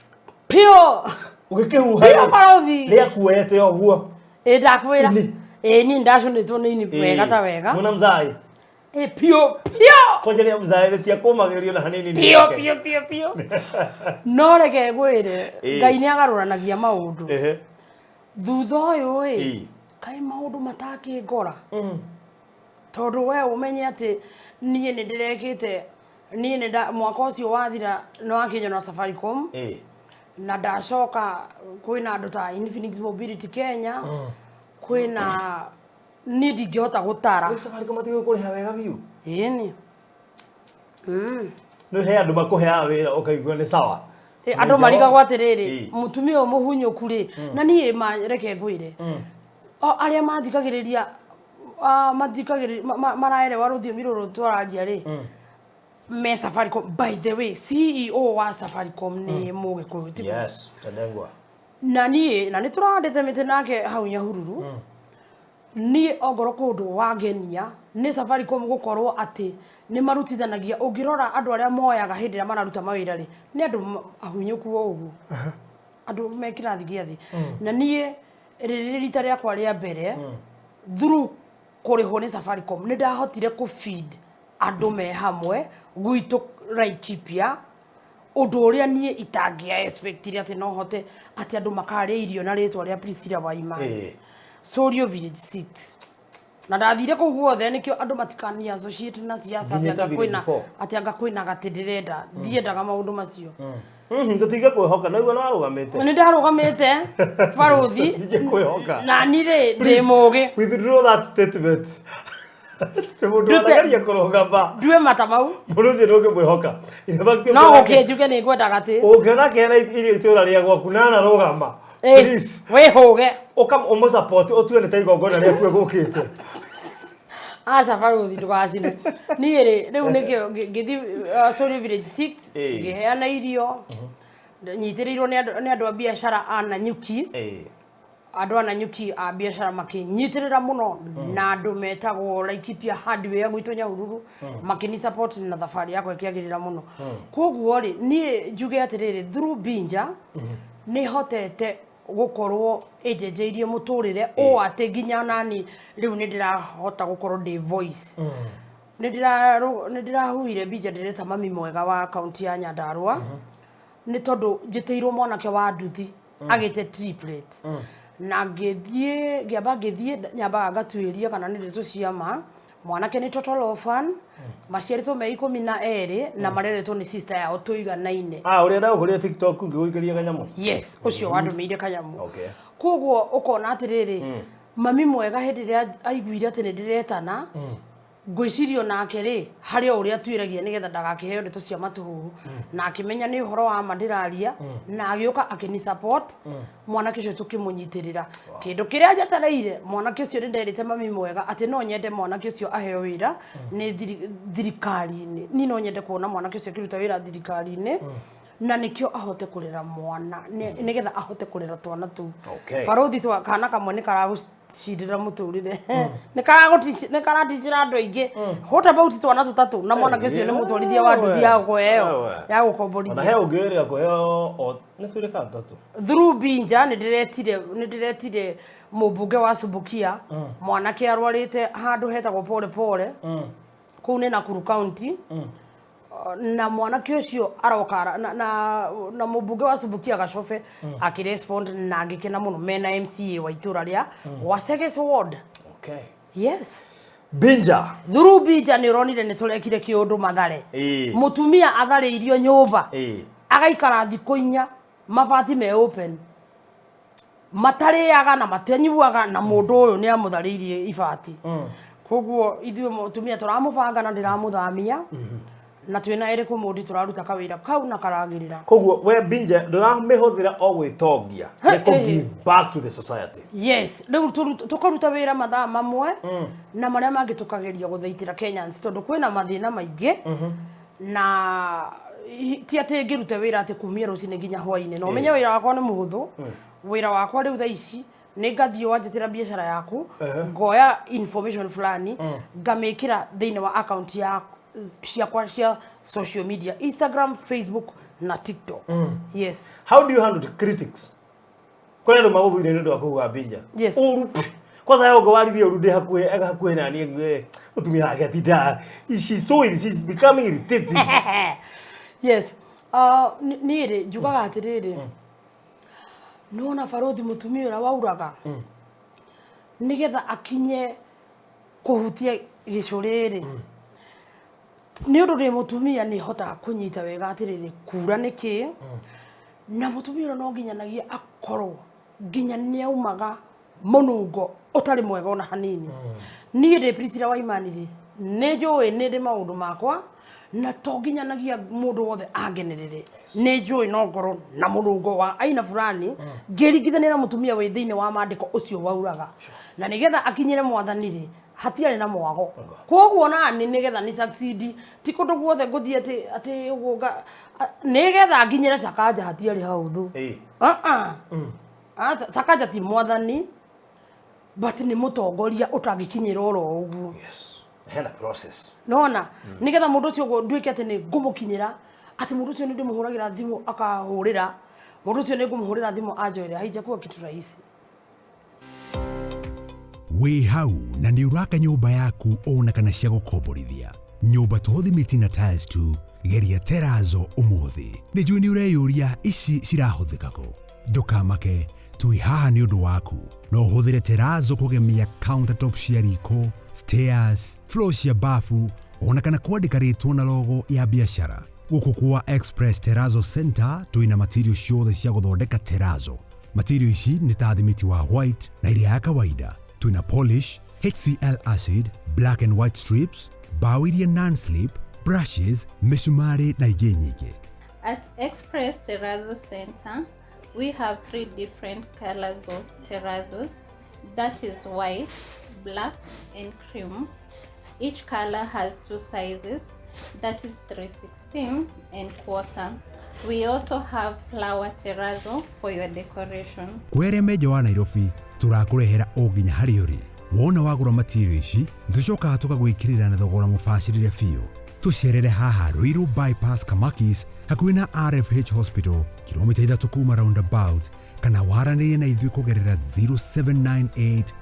Piũ. Ũgĩkĩhuha piũ rĩ, barothi. Rĩakuoete ũguo. Ĩ, ndakwĩra. Ini. Ĩ, niĩ ndacũnĩtwo nĩ ini wega ta wega. Mwena mzai. Ĩ, piũ piũ. Kwanja rĩa mzai rĩtiakũmagĩrĩrio na hanini nĩ piũ rĩake. Piũ piũ piũ. No reke ngwĩre, Ngai nĩ agarũranagia maũndũ. Thutha ũyũ ĩ, kaĩ maũndũ matakĩngora, tondũ we ũmenye atĩ niĩ nĩ ndĩrekĩte, niĩ nĩ mwaka ũcio wathira nĩ wakĩnyona Safaricom, na ndacoka kwĩna andũ ta Infinix Mobility Kenya, kwĩna niĩ ndingĩhota gũtara. Rĩu Safaricom matigĩ kũrĩha wega biũ? Ĩni. Nĩ he andũ makũheaga wĩra ũkaigua nĩ sawa. Ĩ, andũ marigagwo atĩrĩrĩ, mũtumia ũyũ mũhunyũku rĩ, na niĩ ma reke ngwĩre, o arĩa mathikagĩrĩria, mathikagĩrĩria maraerewa rũthiomi rũrũ twararia rĩ, me Safaricom, by the way, CEO wa Safaricom nĩ Mũgĩkũyũ, tiguo? Yes, Tandengwa. Na niĩ na nĩ tũrahandĩte mĩtĩ nake hau Nyahururu. Niĩ ongorwo kũndũ wangenia nĩ Safaricom gũkorwo atĩ nĩ marutithanagia. Ũngĩrora andũ arĩa moyaga hĩndĩ ĩrĩa mararuta mawĩra rĩ, nĩ andũ ahunyũku o ũguo, andũ me kĩrathi gĩa thĩ. Na niĩ rĩrĩ rita rĩakwa rĩa mbere through kũrĩhwo nĩ Safaricom, nĩ ndahotire kũ feed andũ me hamwe gwitũ Laikipia, ũndũ ũrĩa niĩ itangĩa expectire atĩ no hote atĩ andũ makarĩa irio na rĩtwa rĩa Priscilla Waimani. Sorio Village 6, na ndathire kũu guothe, nĩkĩo andũ matikani associate na siasa, atĩ Nginya ta anga Village kwĩna 4. Atĩ anga kwĩna gatĩ ndĩrenda, ndiendaga maũndũ macio. Tũtige kwĩhoka na igua nĩwarũgamĩte. Nĩ ndarũgamĩte, barũthi. Tũtige kwĩhoka. Na niĩ rĩ, ndĩ mũgĩ. Withdraw that statement. Ti mũndũ wanageria kũrũgama. Ndue mata mau. Mũndũ ũcio ndũngĩmwĩhoka. In fact, No ũngĩona gũkĩ njuge nĩ ngwenda gatĩ. Ũngĩona kena irio itũra rĩa gwaku na anarũgama, please, wĩhũge. Ũka ũmũsupport, ũtue nĩ ta igongona rĩaku ĩgũkĩte. Aca barũthi, ndũgacine. Niĩ rĩ, rĩu nĩkĩo ngĩthiĩ Sorry Village 6, ngĩheana irio nyitĩrĩirwo nĩ andũ a biacara a Nanyuki. Andũ a Nanyuki a biacara makĩnyitĩrĩra mũno, na andũ metagwo Laikipia Hardware gwitũ Nyahururu makĩni support, na thabarĩ yakwa ĩkĩagĩrĩra mũno. Koguo rĩ, niĩ njuge atĩrĩrĩ, through Binja nĩ hotete gũkorwo ĩnjenjeirie mũtũrĩre ũũ atĩ nginya nani rĩu nĩ ndĩrahota gũkorwo ndĩ voice. Nĩ ndĩrahuire Binja, ndĩreta mami mwega wa kaunti ya Nyandarua, nĩ tondũ njĩtĩirwo mwanake wa nduthi agĩte triplet, na ngĩthiĩ, ngĩamba ngĩthiĩ, nyambaga ngatuĩria kana nĩ ndeto cia ma. Mwanake nĩ total orphan, maciarĩtwo me 12 na mareretwo nĩ sister yao tũiganaine. Ah, ũrĩa ndagũkorire TikTok ngĩgũikĩria kanyamũ. Yes, ũcio wandũmĩire kanyamũ. Koguo ũkona atĩrĩrĩ, mami mwega hĩndĩ ĩrĩa aiguire atĩ nĩ ndĩretana, ngwĩciria onake rĩ, harĩ o ũrĩa atuĩragia nĩgetha ndagakĩheo ndeto cia matũhũhũ, na akĩmenya nĩ ũhoro wa ma ndĩraria, na agĩũka akĩni support mwanake ũcio, tũkĩmũnyitĩrĩra. Kĩndũ kĩrĩa njetereire mwanake ũcio, nĩ nderĩte mami mwega atĩ no nyende mwanake ũcio aheo wĩra nĩ thirikari-inĩ. Niĩ no nyende kuona mwanake ũcio akĩruta wĩra thirikari-inĩ, na nĩkĩo ahote kũrera mwana, nĩgetha ahote kũrera twana tũu. Barũthi, twa kana kamwe nĩ karagũcindĩra mũtũrĩre, nĩ karaticĩra andũ aingĩ. What about twana tũtatũ? Na mwanake ũcio nĩ mũtwarithia wa nduthi ya kũheo ya Ona he gũkomborithia. Ũngĩ wĩrĩga kũheo o nĩ twĩrĩka tũtatũ. Through Binja nĩ ndĩretire mũmbunge wa Subukia, mwanake arwarĩte handũ hetagwo Pole Pole, kũu nĩ Nakuru County. Na mwanake ũcio aroka na mũmbunge wa Subukia Gacobe akĩrespond na ngĩkena mũno, mena MCA wa itũra rĩa Waseges Ward. Yes. Binja. Through Binja nĩ ũronire nĩ tũrekire kĩũndũ Mathare. Mũtumia atharĩirio nyũmba. Agaikara thikũ 4 mabati me open. Matarĩaga na matanyuaga na mũndũ ũyũ nĩ amũtharĩirie ibati. Koguo ithuĩ mũtumia tũramũbanga na ndĩramũthamia. Na twĩna Eric Mũndi tũraruta kawĩra kau na karagĩrĩra. Koguo we Binja ndũramĩhũthĩra o gwĩtongia, nĩ kũ give back to the society. Yes, rĩu tũkaruta wĩra mathaa mamwe na marĩa mangĩ tũkageria gũthaitĩra Kenyans tondũ kwĩna mathĩna maingĩ na ti atĩ ngĩrute wĩra atĩ kumia rũcinĩ nginya hwainĩ, na ũmenye wĩra wakwa nĩ mũhũthũ. Wĩra wakwa rĩu thaa ici nĩ ngathiĩ wanjĩtĩra biacara yaku, ngoya information fulani ngamĩkĩra thĩinĩ wa account ya ciakwa cia social media, Instagram, Facebook na TikTok. Yes. How do you handle the critics? Kwĩ andũ magũthũire nĩ ũndũ wa kũhuha Binja. Yes. Ũru. Kwanza ya ũngĩ waririe ũru ndĩ hakuhĩ, ega hakuhĩ na niĩ ngue, mũtumia wake atindaga, she's so she's becoming irritating. Yes. Niĩ rĩ, njugaga atĩrĩrĩ, nĩwona barothi mũtumia ũrĩa wauraga nĩgetha akinye kũhutia gĩcũrĩ rĩ, nĩ ũndũ ndĩ mũtumia nĩ hotaga kũnyita wega atĩrĩrĩ kura nĩ kĩ, na mũtumia ũrĩa no nginyanagia akorwo nginya nĩ aumaga mũnungo ũtarĩ mwega ona hanini. Niĩ ndĩ Priscilla Waimani rĩ, nĩ njũĩ nĩ ndĩ maũndũ makwa na to nginyanagia mũndũ wothe angenerere. Nĩ njũĩ no ngorwo na mũnungo wa aina fulani ngĩringithania na mũtumia wĩ thĩinĩ wa maandĩko ũcio wauraga, na nĩgetha akinyĩre mwathani rĩ, hatiarĩ na mwago. Koguo nani nĩgetha ni succeed ti kũndũ guothe ngũthiĩ atĩ atĩ ũguo nĩgetha nginyĩre Sakaja hatiarĩ hau thũ. Sakaja ti mwathani but nĩ mũtongoria ũtangĩkinyĩra oro ũguo. Yes. Hena process. Nona nĩgetha mũndũ ũcio ũguo nduĩke atĩ nĩ ngũmũkinyĩra, atĩ mũndũ ũcio nĩ ndĩmũhũragĩra thimũ akahũrĩra, mũndũ ũcio nĩ ngũmũhũrĩra thimũ anjoere, haijakuwa kitu rahisi. Wĩ hau na nĩ ũraka nyũmba yaku ona kana cia gũkomborithia. Nyũmba to thimiti na tiles tu, geria terazo ũmũthĩ. Nĩ njũĩ nĩ ũreyũria ici cirahũthĩka kũ. Ndũkamake, twĩ haha nĩ ũndũ waku. No ũhũthĩre terazo kũgemia countertop cia riko, stairs, floor cia bafu, ona kana kwandĩka rĩtwa na logo ya biacara. Gũkũ kwa Express Terrazzo Center twĩna material ciothe cia gũthondeka terazo. Material ici nĩ ta thimiti wa white na iria ya kawaida. Twĩna polish, HCl acid, black and white strips, bao iria non-slip, brushes, mĩcumarĩ na ingĩ nyingĩ. At Express Terrazzo Center, we have 3 different colors of terrazos. That is white, black, and cream. Each color has 2 sizes, that is 3/16 and quarter. We also have flower terrazzo for your decoration. Kwere menja wa Nairobi, tũrakũrehera o nginya harĩa ũrĩ. Wona wagũra material ici, nĩtũcokaga tũgagwĩkĩrĩra na thogora mũbacĩrĩre biũ. Tũcerere haha Ruiru Bypass Kamakis, hakuhĩ na RFH Hospital, kilomita 3 kuma roundabout, kana waranĩrie na ithuĩ kũgerera 0798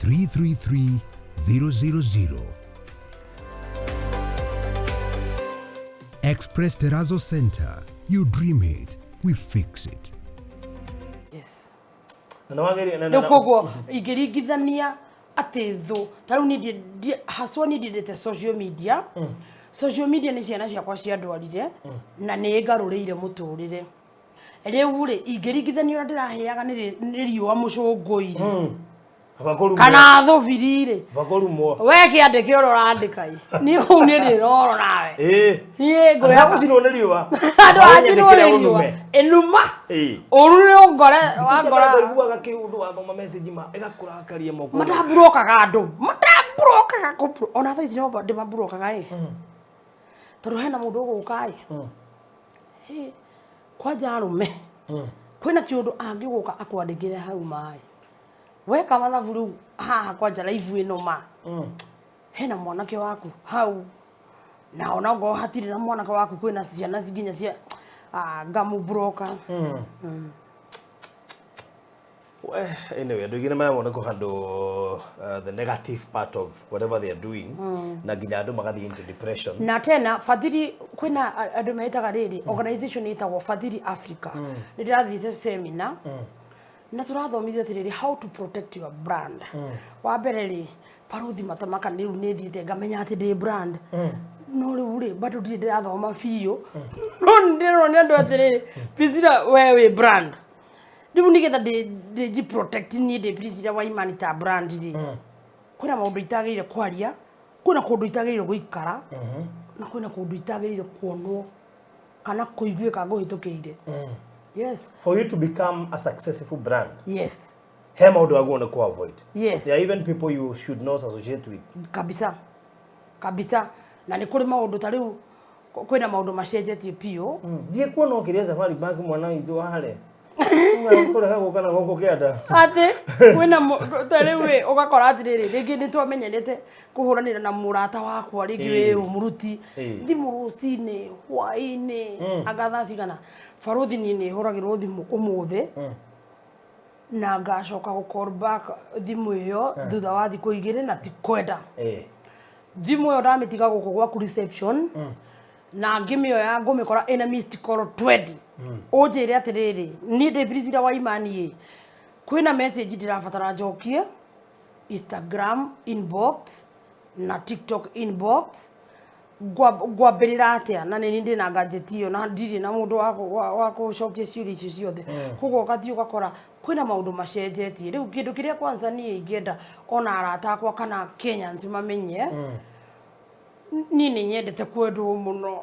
333 000. Express Terrazzo Center. You dream it, we fix it. Yes. Na wageri na Rĩu koguo ingĩringithania atĩ thũ, ta rĩu niĩ haswa niĩ ndiendete social media. Social media nĩ ciana ciakwa ciandwarire na nĩ ngarũrĩire mũtũrĩre. Rĩu rĩ, ingĩringithania ũrĩa ndĩraheaga nĩ riũa mũcũngũiri. Kana thũbiri rĩ. Bakũrumwo. We kĩandĩke ũrĩa ũrandĩka ĩ. Niĩ kũu niĩ ndĩrorora nawe. Niĩ ngwĩra. Andũ a gũcinwo nĩ riũa. Andũ a gũcinwo nĩ riũa. Ĩnuma. Ũru nĩ ũngore, wangora. Ũiguaga kĩũndũ wathoma message ma ĩgakũrakaria moko. Matamburokaga andũ. Matamburokaga kũmburo. Ona thaa ici no ndĩmamburokaga ĩ. Tondũ hena mũndũ ũgũka ĩ. Hĩ, kwanja arũme. Kwĩna kĩũndũ angĩgũka akwandĩkĩre hau maĩ. Weka mathabu rĩu haha kwanja live ĩno ma. Hena mwanake waku hau. Na ona ongorwo hatirĩ na mwanake waku kwĩna ciana nginya cia, ngamũbroka. Anyway, andũ aingĩ nĩ maremwo nĩ kũhandle, the negative part of whatever they are doing, na nginya andũ magathiĩ into depression. Na tena Fadhili, kwĩna andũ metaga rĩrĩ, organization ĩtagwo Fadhili Africa. Nĩ ndĩrathiĩte seminar. Na tũrathomithio atĩrĩrĩ, how to protect your brand. Wa mbere rĩ, Baruthi Matamaka rĩu nĩ thiĩte ngamenya atĩ ndĩ brand, no rĩu rĩ bado ndirĩ ndĩrathoma biũ, no nĩ ndĩrona andũ atĩrĩrĩ, Priscilla, we wĩ brand. Rĩu nĩgetha ndĩ protect niĩ ndĩ Priscilla Waimani ta brand rĩ, kwĩna maũndũ itagĩrĩire kwaria, kwĩna kũndũ itagĩrĩire gũikara, na kwĩna kũndũ itagĩrĩire kuonwo kana kũiguĩka ngũhĩtũkĩire. Yes. For you to become a successful brand, he maũndũ wagwo nĩ kũ avoid. There are even people you should not associate with. Kabisa kabisa, na nĩ kũrĩ maũndũ ta rĩu kwĩna maũndũ macenjetie biũ. Ndiĩ kuona ũkĩrĩa Safari Bank mwana witũ wa harĩa kũrega gũka na gũkũ kĩanda. Atĩ kwĩna ta rĩu ĩ, ũgakora atĩrĩrĩ, rĩngĩ nĩ twamenyanĩte kũhũranĩra na mũrata wakwa rĩngĩ wĩ mũruti thimũ rũcinĩ, hwaĩ-inĩ, anga thaa cigana. Baruthi, niĩ nĩ hũragĩrwo thimũ ũmũthĩ na ngacoka gũ call back thimũ ĩyo thutha wa thikũ 2, na ti kwenda. Thimũ ĩyo ndamĩtiga gũkũ gwaku reception, na ngĩmĩoya ngũmĩkora ĩna missed call 20. Ũnjĩre atĩrĩrĩ, niĩ ndĩ Priscilla Waimani ĩ, kwĩna message ndĩrabatara njokie Instagram inbox na TikTok inbox. Ngwambĩrĩra atĩa? Na nĩ niĩ ndĩna gadget ĩyo na ndirĩ na mũndũ wa gũcokia ciũria icio ciothe. Koguo ũgathiĩ ũgakora kwĩna maũndũ macenjetie. Rĩu kĩndũ kĩrĩa kwanza niĩ ingĩenda ona arata akwa kana Kenyans mamenye, niĩ nĩ nyendete kwendwo mũno.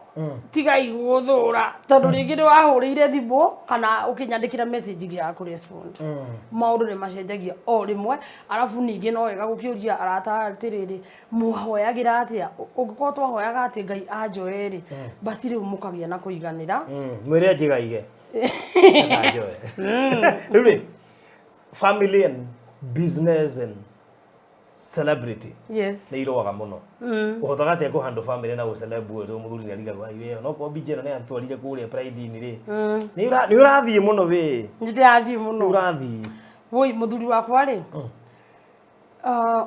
Tigai gũthũra tondũ rĩngĩ nĩ wahũrĩire thimũ kana ũkĩnyandĩkĩra message ngĩaga kũ respond. Maũndũ nĩ macenjagia o rĩmwe. Arabu ningĩ no wega gũkĩũria arata atĩrĩrĩ, mwahoyagĩra atĩa? Ũngĩkorwo twahoyaga atĩ Ngai anjoe rĩ, basi rĩu mũkagĩa na kũiganĩra. Mwĩre anjigaige kana anjoe. Rĩu rĩ, family and business and celebrity nĩ iroaga mũno. Ũhotaga atĩa kũ handle family na gũceleb ũyũ? Tondũ mũthuri nĩ arigagwo, "Ai, we onokorwo mbinja ĩno nĩ atwarire kũrĩa pride-inĩ rĩ, nĩ ũrathiĩ mũno we." Nĩ ndĩrathiĩ Nĩ mũno. ũrathiĩ. Woi, mũthuri wakwa rĩ,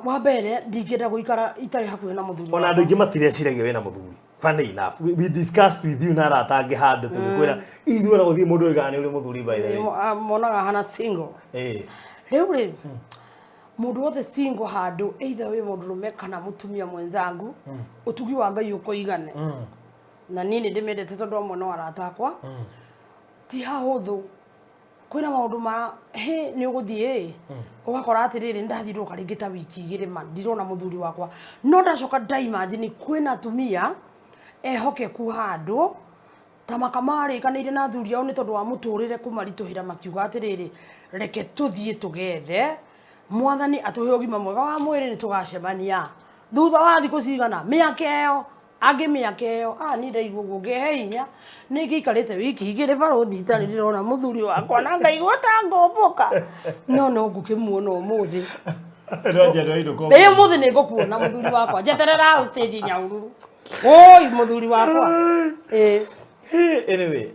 wa mbere ndingĩenda gũikara itarĩ hakuhĩ na mũthuri Ona wakwa. andũ aingĩ matireciragia wĩna mũthuri. Funny enough, we discussed with you na arata angĩ handũ tũgĩkwĩra ithuĩ ona gũthiĩ mũndũ oigaga nĩ ũrĩ mũthuri, by the way. Monaga hana single. Rĩu rĩ, mũndũ wothe single handũ, either wĩ mũndũrũme kana mũtumia mwenzangu, ũtugi wa Ngai ũkũigane. Na niĩ nĩ ndĩmendete tondũ amwe no arata akwa. Ti hahũthũ, kwĩna maũndũ ma hĩ nĩ ũgũthiĩ ĩ ũgakora atĩrĩrĩ, ndathiũrũrũka rĩngĩ ta wiki 2 ma ndirona mũthuri wakwa, no ndacoka ndaimagine kwĩna atumia ehokeku handũ ta maka marĩkanĩire na athuri ao nĩ tondũ wa mũtũrĩre kũmaritũhĩra, makiuga atĩrĩrĩ, reke tũthiĩ tũgethe Mwathani atũhe ũgima mwega wa mwĩrĩ, nĩ tũgacemania thutha wa thikũ cigana, mĩaka ĩyo angĩ, mĩaka ĩyo. Ah, niĩ ndaigua ũguo ngehe hinya. Nĩ ngĩikarĩte wiki 2, barũthi, itarĩ ndĩrona mũthuri wakwa na ngaigua ta ngũmbũka, no ngũkĩmuona ũmũthĩ. Ĩ, ũmũthĩ nĩ ngũkuona mũthuri wakwa. Njeterera hau stage Nyahururu. Oi, mũthuri wakwa. Ĩ. Anyway,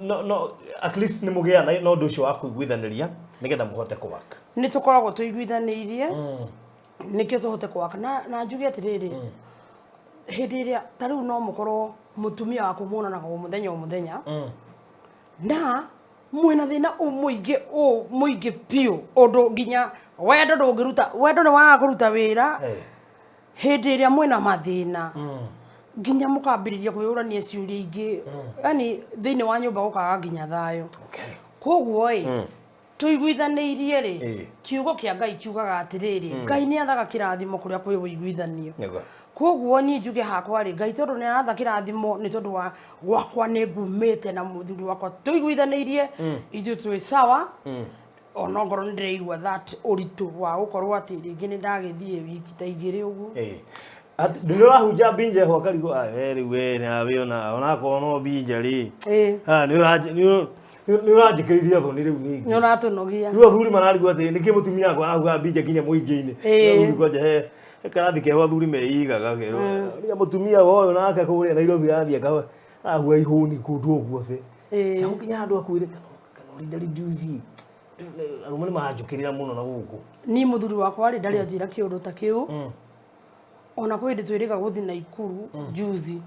no at least nĩ mũgĩa na ũndũ ũcio wa kũiguithanĩria nĩgetha mũhote kũ work. Nĩ tũkoragwo tũiguithanĩirie nĩkĩo tũhote kwaka. Na njuge atĩrĩrĩ, hĩndĩ ĩrĩa ta rĩu no mũkorwo mũtumia waku muonanaga o mũthenya o mũthenya na mwĩna thĩna ũ mũingĩ, ũ mũingĩ biũ, ũndũ nginya wendo ndũngĩruta, wendo nĩ waga kũruta wĩra. Hĩndĩ ĩrĩa mwĩna mathĩna nginya mũkambĩrĩria kwĩyũrania ciũria ingĩ, yani thĩinĩ wa nyũmba gũkaga nginya thayũ. Koguo ĩ, tũiguithanĩirie rĩ, kiugo kĩa Ngai kiugaga atĩrĩrĩ, Ngai nĩ athaga kĩrathimo kũrĩa kwĩ ũiguithanio. Koguo niĩ njuge hakwa rĩ, Ngai tondũ nĩ aratha kĩrathimo nĩ tondũ wa gwakwa nĩ ngumĩte na mũthuri wakwa tũiguithanĩirie, ithuĩ twĩ sawa. Ona ngorwo nĩ ndĩraigua that ũritũ wa gũkorwo atĩ rĩngĩ nĩ ndagĩthiĩ wiki ta 2 ũguo. Nĩ ũrahunja mbinja ĩho akarigwo, "Ah, we rĩu we nawe onakorwo no mbinja rĩ." Ah, nĩ ũranjĩkĩrithia thoni rĩu ningĩ. Nĩ ũratũnogia. Rĩu athuri mararigwo atĩ nĩkĩ mũtumia wakwa arahuga mbinja nginya mũingĩ-inĩ. Athuri kwanja he karathi keho athuri meigaga kerwo rĩrĩa mũtumia wa ũyũ nake kũrĩa Nairobi arathiĩ arahua ihũni kũndũ o guothe. Na gũkinya handũ akwĩre kana ũrĩ reduce, arũme nĩ maranjũkĩrĩra mũno na gũkũ. Niĩ mũthuri wakwa rĩ, ndarĩ anjĩra kĩũndũ ta kĩu. Ona kwĩ hĩndĩ twĩrĩga gũthiĩ Naikuru juzi.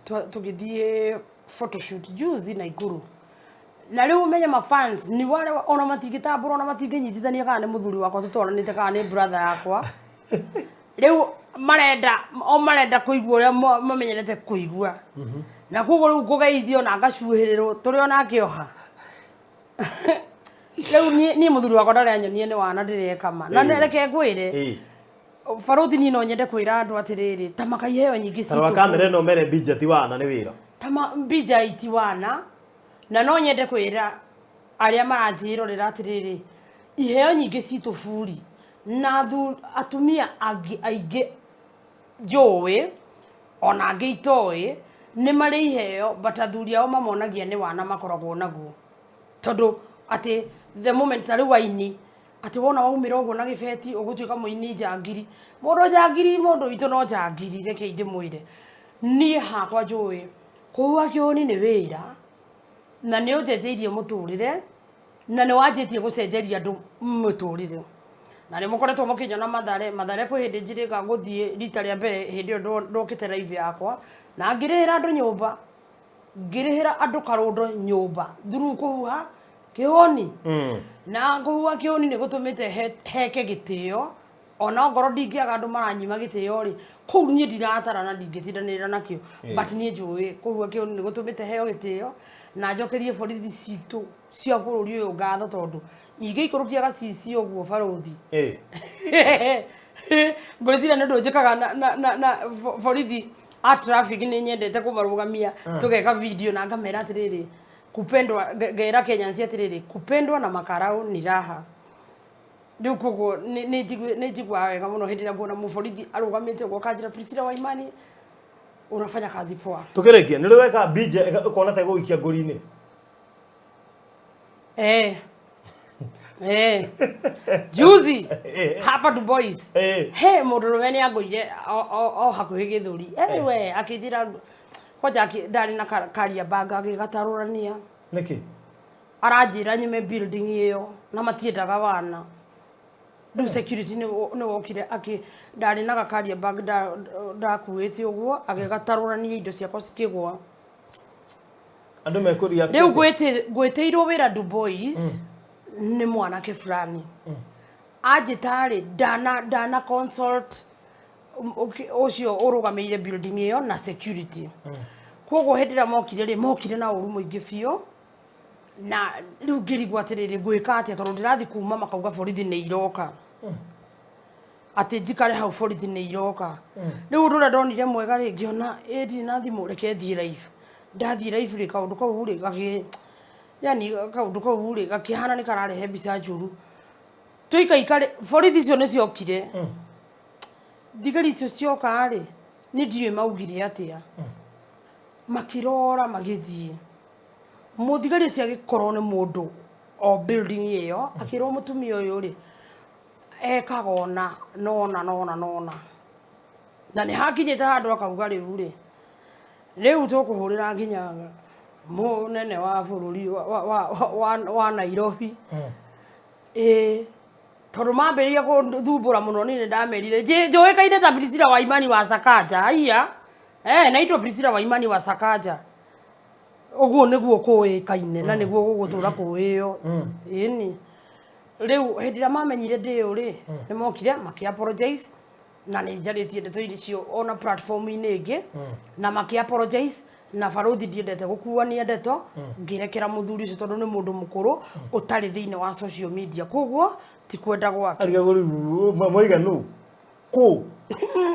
Tũgĩthiĩ photoshoot juzi Naikuru. Na rĩu ũmenye mafans ni wale ona matingĩtambũra, ona matingĩnyitithania kana nĩ mũthuri wakwa tũtwaranĩte kana nĩ brother yakwa. Rĩu marenda o marenda kũigua ũrĩa mamenyerete kũigua, na koguo rĩu kũgeithio na ngacuhĩrĩrwo tũrĩ onake oha. Rĩu niĩ mũthuri wakwa ndarĩ anyonie nĩ wana ndĩreka ma na reke ngwĩre, Barũthi, niĩ no nyende kwĩra andũ atĩrĩrĩ, ta makaiheo nyingĩ Tarora citũ. Kamera ĩno mere mbinja ti wana nĩ wĩra. Ta mbinja iti wana, na no nyende kwĩra arĩa maranjĩrorera atĩrĩrĩ, iheo nyingĩ citũ buri na atumia angĩ aingĩ njũĩ ona angĩ itoĩ nĩ marĩ iheo, but athuri ao mamonagia nĩ wana makoragwo naguo, tondũ atĩ the moment ta rĩu aini atĩ wona waumĩra ũguo na gĩbeti ũgũtuĩka mũini njangiri, mũndũ njangiri, mũndũ witũ no njangiri. Reke ndĩmwĩre, niĩ hakwa njũĩ kũhuha kĩũni nĩ wĩra, na nĩ ũnjenjeirie mũtũrĩre, na nĩ wanjĩtie gũcenjeria andũ mũtũrĩre, na nĩ mũkoretwo mũkĩnyona Mathare. Mathare kwĩ hĩndĩ njirĩga gũthiĩ rita rĩa mbere, hĩndĩ ĩyo ndokĩte live yakwa na ngĩrĩhĩra andũ nyũmba, ngĩrĩhĩra andũ karũndo nyũmba through kũhuha kĩhũni. Na kũhuha kĩhũni nĩ gũtũmĩte heke gĩtĩo, ona ongorwo ndingĩaga andũ maranyima gĩtĩo rĩ, kũu niĩ ndiratara na ndingĩtindanĩrĩra nakĩo, but niĩ njũĩ kũhuha kĩhũni nĩ gũtũmĩte heo gĩtĩo, na njokerie borithi citũ cia bũrũri ũyũ ngatho, tondũ ingĩikũrũkia gacicio ũguo, barũthi, ngwĩciria nĩ ũndũ njĩkaga na borithi a traffic, nĩ nyendete kũmarũgamia tũgeka video na ngamera atĩrĩrĩ, kupendwa, ngera Kenyans atĩrĩrĩ, kupendwa na makarau ni raha. Rĩu koguo nĩ njiguaga wega mũno hĩndĩ ĩrĩa nguona mũborithi arũgamĩte ũguo akanjĩra, "Priscilla Waimani, unafanya kazi poa." Tũkĩrĩkia, nĩ ũrĩ weka mbinja ũkona ta ĩgũgũikia ngũri-inĩ? Eh. Juzi hapa Dubois. He mũndũrũme nĩ angũire o hakuhĩ gĩthũri. Anyway, akĩnjĩra kwanja ndarĩ na karia bag, agĩgatarũrania. Nĩkĩ? Aranjĩra nyume building ĩyo na matiendaga wana. Rĩu security nĩ wokire akĩ ndarĩ na gakaria bag ndakuĩte ũguo, agĩgatarũrania, indo ciakwa cikĩgwa. Andũ mekũria. Rĩu ngwĩtĩirwo wĩra Dubois nĩ mwanake fulani anjĩta-rĩ, ndana consult ũcio ũrũgamĩrĩire building ĩyo na security. Koguo hĩndĩ ĩrĩa mokire rĩ, mokire na ũru mũingĩ biũ, na rĩu ngĩrigwo atĩrĩrĩ, ngwĩka atĩa, tondũ ndĩrathiĩ kuma makauga borithi nĩ iroka, atĩ njikare hau borithi nĩ iroka. Rĩu ũndũ ũrĩa ndonire mwega rĩ, ngĩona ĩ ndirĩ na thimũ, reke thiĩ live. Ndathiĩ live rĩ, kaũndũ kau rĩ gagĩ yani kaũndũ kau rĩ gakĩhana nĩ kararehe mbica njũru. Tũikaika rĩ, borithi icio nĩ ciokire. Thigari icio cioka rĩ, nĩ ndiũĩ maugire atĩa, makĩrora magĩthiĩ. Mũthigari ũcio agĩkorwo nĩ mũndũ o building ĩyo, akĩrwo mũtumia ũyũ rĩ ekaga ona nona nona nona, na nĩ hakinyĩte handũ akauga rĩu rĩ, rĩu tũkũhũrĩra nginya mũnene wa bũrũri wa Nairobi. Ĩĩ, tondũ mambĩrĩria gũthumbũra mũno, niĩ nĩ ndamerire njũĩkaine ta Priscilla Waimani wa Sakaja. Aiya, eh, naitwo Priscilla Waimani wa Sakaja, ũguo nĩguo kũĩkaine na nĩguo gũgũtũra kũĩyo. Ĩni rĩu hĩndĩ ĩrĩa mamenyire ndĩũ rĩ, nĩ mokire makĩ apologize, na nĩ njarĩtie ndeto icio ona platform-inĩ ĩngĩ, na makĩ apologize. Na barũthi, ndiendete gũkuania ndeto, ngĩrekera mũthuri ũcio tondũ nĩ mũndũ mũkũrũ ũtarĩ thĩinĩ wa social media, koguo ti kwenda gwake. Arigagwo rĩu moiga nũ kũ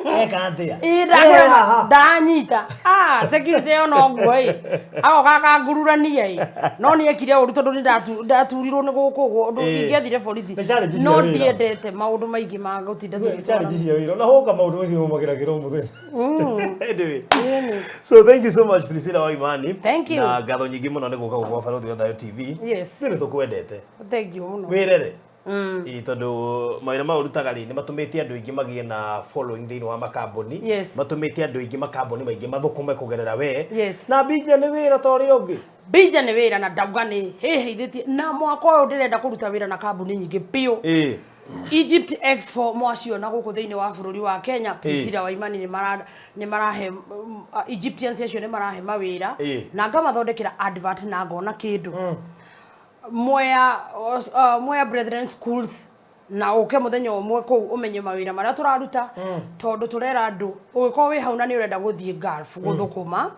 eka atĩa? Ĩ, Eh, ndakwĩra haha. ndanyita. Ah, security ĩyo no guo ĩ agoka akangururania ĩ, no nĩ ekire ũru tondũ nĩ ndaturirwo nĩ gũkũ ũguo ũndũ ingĩathire borithi. Nĩ challenge cia No wĩra. ndiendete maũndũ maingĩ ma gũtinda Challenge tũgĩtwarana. cia wĩra na hoka maũndũ macio mageragĩra o mũthenya. Anyway, so thank you so much, Priscilla Waimani. Thank you. Na ngatho nyingĩ mũno nĩ gũka gũkwa Barũthi wa Thayo TV. Yes. Ithuĩ nĩ tũkwendete. Thank you mũno. Wĩrere. Ĩĩ, tondũ mawĩra maya ũrutaga rĩ, nĩ matũmĩte andũ aingĩ magĩe na following thĩinĩ wa makambuni. Matũmĩte andũ aingĩ, makambuni maingĩ mathũkũme kũgerera we. Na mbinja nĩ wĩra ta ũrĩa ũngĩ. Mbinja nĩ wĩra, na ndauga nĩ hĩhĩithĩtie, na mwaka ũyũ ndĩrenda kũruta wĩra na kambuni nyingĩ biũ. Egypt Expo mwaciona gũkũ thĩinĩ wa bũrũri wa Kenya, Priscilla Waimani nĩ marahe Egyptians acio nĩ marahe mawĩra na ngamathondekera advert na ngona kĩndũ. Mwea Mwea Brethren Schools na ũke mũthenya ũmwe kũu ũmenye mawĩra marĩa tũraruta, tondũ tũrera andũ ũgĩkorwo wĩ hau na nĩ ũrenda gũthiĩ Gulf gũthũkũma,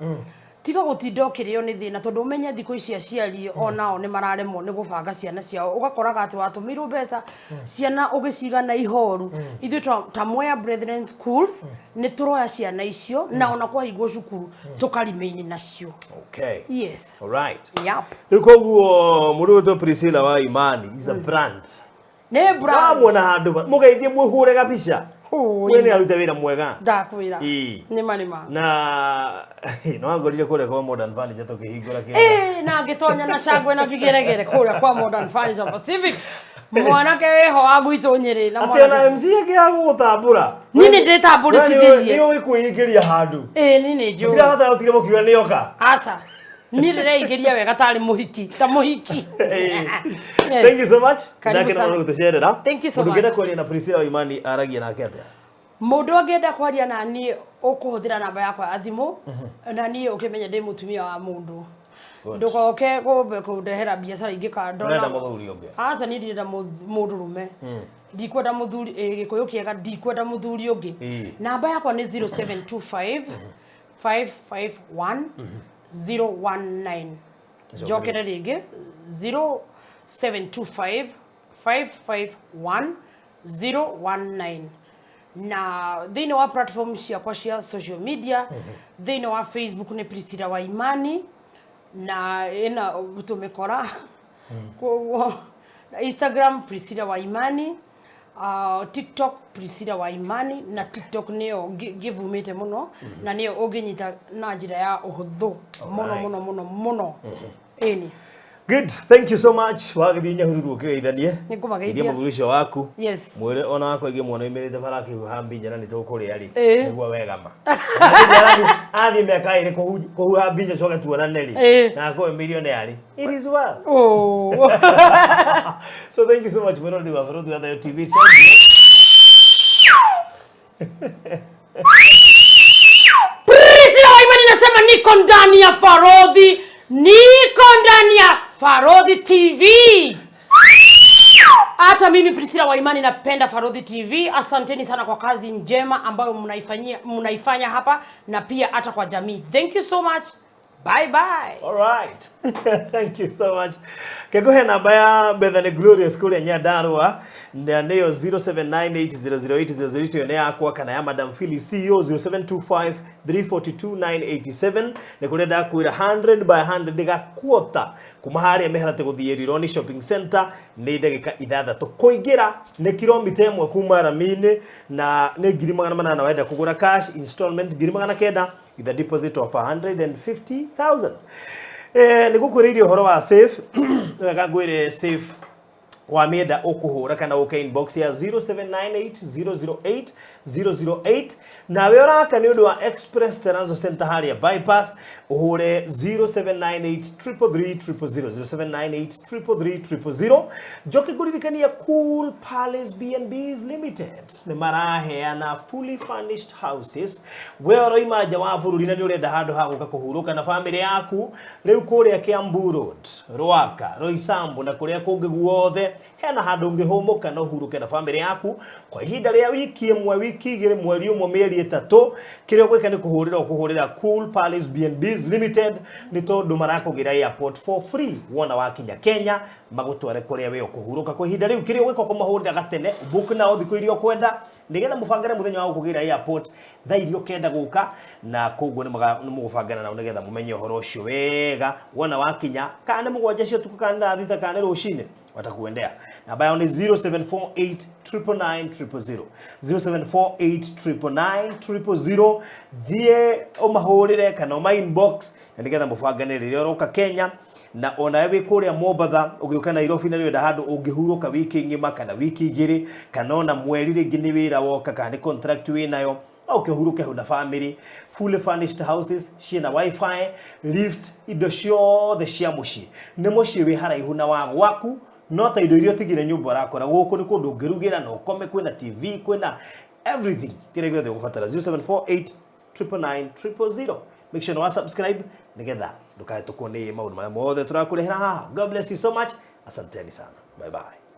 tiga gũtinda ũkĩrĩo nĩ thĩna, tondũ ũmenye thikũ ici aciari onao nĩ mararemwo nĩ gũbanga ciana ciao, ũgakoraga atĩ watũmĩirwo mbeca ciana ũgĩciga na ihoru. Ithuĩ ta Mwea Brethren Schools nĩ tũroya ciana icio na ona kwahingwo cukuru tũkarimaini nacio. Yes. Alright. Yep. Rĩu koguo mũndũ wĩtwo Priscilla wa Imani is a brand. Nĩ brand. Wamwona handũ mũgeithie, mwĩhũre gabica. Ũĩ. We nĩ arute wĩra mwega. Ndakwĩra. Nĩ ma nĩ ma. Na no angorire kũrĩa kwa Modern Furniture tũkĩhingũra kĩrĩa. Ĩĩ, na ngĩtonya na cangwe na vigeregere kũrĩa kwa Modern Furniture Pacific, mwanake wĩho wa gwitũ Nyĩrĩ na Atĩ ona mwanake MC ĩngĩ ya gũgũtambũra. Niĩ nĩ ndĩtambũrĩkithirie. Nĩ ũĩ kwĩingĩria handũ. Ĩĩ, niĩ nĩ njũĩ. Tirabatara gũtire mũkiuga nĩ oka. Aca, niĩ ndĩreingĩria wega tarĩ mũhiki, ta mũhiki. Yes. Thank you so much. Karibu Ndakena sana. mũno gũtũcerera. Thank you so Mũndũ ũngĩenda much. kwaria na Priscilla wa Imani aragia nake atĩa? Mũndũ angĩenda kwaria na niĩ, ũkũhũthĩra namba yakwa ya thimũ, na niĩ ũkĩmenye ndĩ mũtumia wa mũndũ. Good. Ndũgoke kũmbe kũndehera biacara ingĩ kando. Ũrenda mũthuri ũngĩ? Aca, niĩ ndirenda mũndũrũme, ndikwenda mũthuri. Ĩ, Gĩkũyũ kĩega, ndikwenda mũthuri ũngĩ. Namba yakwa nĩ 0725 551 019. Njokere rĩngĩ, 0725 551 019. Na thĩinĩ wa platform ciakwa cia social media, thĩinĩ wa Facebook nĩ Priscilla wa Imani na ĩna tũmĩkora koguo, na Instagram Priscilla wa Imani, TikTok Priscilla wa Imani, na TikTok nĩyo ngĩvumĩte mũno na nĩyo ũngĩnyita na njĩra ya ũhũthũ mũno. Mũno mũno mũno, ĩni. Good, thank you so much. Wagĩthiĩ Nyahururu ũkĩgeithanie. Nĩngũmageithia. Geithia mũthuri ũcio waku. Yes. Mwĩre ona wakwa ingĩ mwana oimĩrĩte bara akĩhuha mbinya na nĩ tũkũrĩa rĩ. Nĩguo wega ma. Athiĩ mĩaka 2 kũhuha mbinya coke tuonane rĩ. Na akorwo millionaire rĩ. It is well. Oh. So thank you so much, mwĩroreri wa Barũthi wa Thayo TV. Thank you. Priscilla Waimani nasema niko ndani ya Farodhi, niko ndani ya Farodhi TV. Hata mimi Priscilla Waimani napenda Farodhi TV. Asanteni sana kwa kazi njema ambayo mnaifanya hapa na pia hata kwa jamii. Thank you so much. Bye bye. All right. Thank you so much. Kekuhe namba ya Bethany Glorious kũrĩa Nyandarua na nĩyo 0798008008, ĩyo nĩ yakwa, kana ya Madam Phyllis CEO 0725342987. Nĩ kũrĩa ndakwĩra 100 by 100 gakuota kuma harĩa mĩharatĩ gũthiĩ Rironi Shopping Center nĩ ndagĩka 6, kũingĩra nĩ kilomita 1 kuma rami-inĩ, na nĩ 800,000 wenda kũgũra cash, installment 900,000 with a deposit of 150,000. Nĩ ngũkwĩrĩirie ũhoro wa safe, wega ngwĩre safe wamĩenda ũkũhũra kana ũke inbox ya 0798 008 008. Nawe ũraka nĩ ũndũ wa Express Terrazzo Center harĩa bypass, ũhũre 0798 333 000, 0798 333 000. Njoke ngũririkania Cool Palace B&Bs Limited nĩ maraheana fully furnished houses. We ũroima nja wa bũrũri na nĩ ũrenda handũ ha gũka kũhurũka na bamĩrĩ yaku, rĩu kũrĩa Kiambu Road, Rwaka, Roysambu na kũrĩa kũngĩ guothe hena handũ ũngĩhũmũka na ũhurũke na bamĩrĩ yaku kwa ihinda rĩa wiki 1, wiki 2, mweri 1, mĩeri 3. Kĩrĩa ũgwĩka nĩ kũhũrĩra ũkũhũrĩra Cool Palace B&Bs Limited, nĩ tondũ marakũgĩra airport for free. Wona wakinya Kenya magũtware kũrĩa we ũkũhurũka kwa ihinda rĩu. Kĩrĩa ũgwĩka ũkũmahũrĩra gatene, book nao thikũ iria ũkwenda, nĩgetha mũbangane mũthenya wa gũkũgĩra airport thaa iria ũkenda gũka, na koguo nĩ mũgũbangana nao nĩgetha mũmenye ũhoro ũcio wega wona wakinya, kana nĩ 7 cia ũtukũ, kana nĩ thaa 6, kana nĩ rũcinĩ, watakuendea. Namba yao nĩ 0748 999 000, 0748 999 000. Thiĩ ũmahũrĩre kana ũma inbox na nĩgetha mũbangane rĩrĩa ũroka Kenya. Na onawe wĩ kũrĩa Mombatha ũgĩũka Nairobi na nĩũrenda handũ ũngĩhurũka wiki ng'ima kana wiki 2 kana ona mweri, rĩngĩ nĩ wĩra woka kana nĩ contract wĩnayo, no ũkĩhurũke hau na family. Fully furnished houses ciĩna wifi, lift, indo ciothe cia mũciĩ. Nĩ mũciĩ wĩ haraihu na wa gwaku. No ta indo iria ũtigire nyũmba ũrakora gũkũ nĩ kũndũ ũngĩrugĩra na ũkome, kwĩna TV, kwĩna everything kĩrĩa gĩothe ũgũbatara. 0748 999 000. Make sure nĩ wa subscribe nĩgetha ndũkahĩtũkwo nĩ maũndũ marĩa mothe tũrakũrehera haha. God bless you so much. Asanteni sana. Bye bye.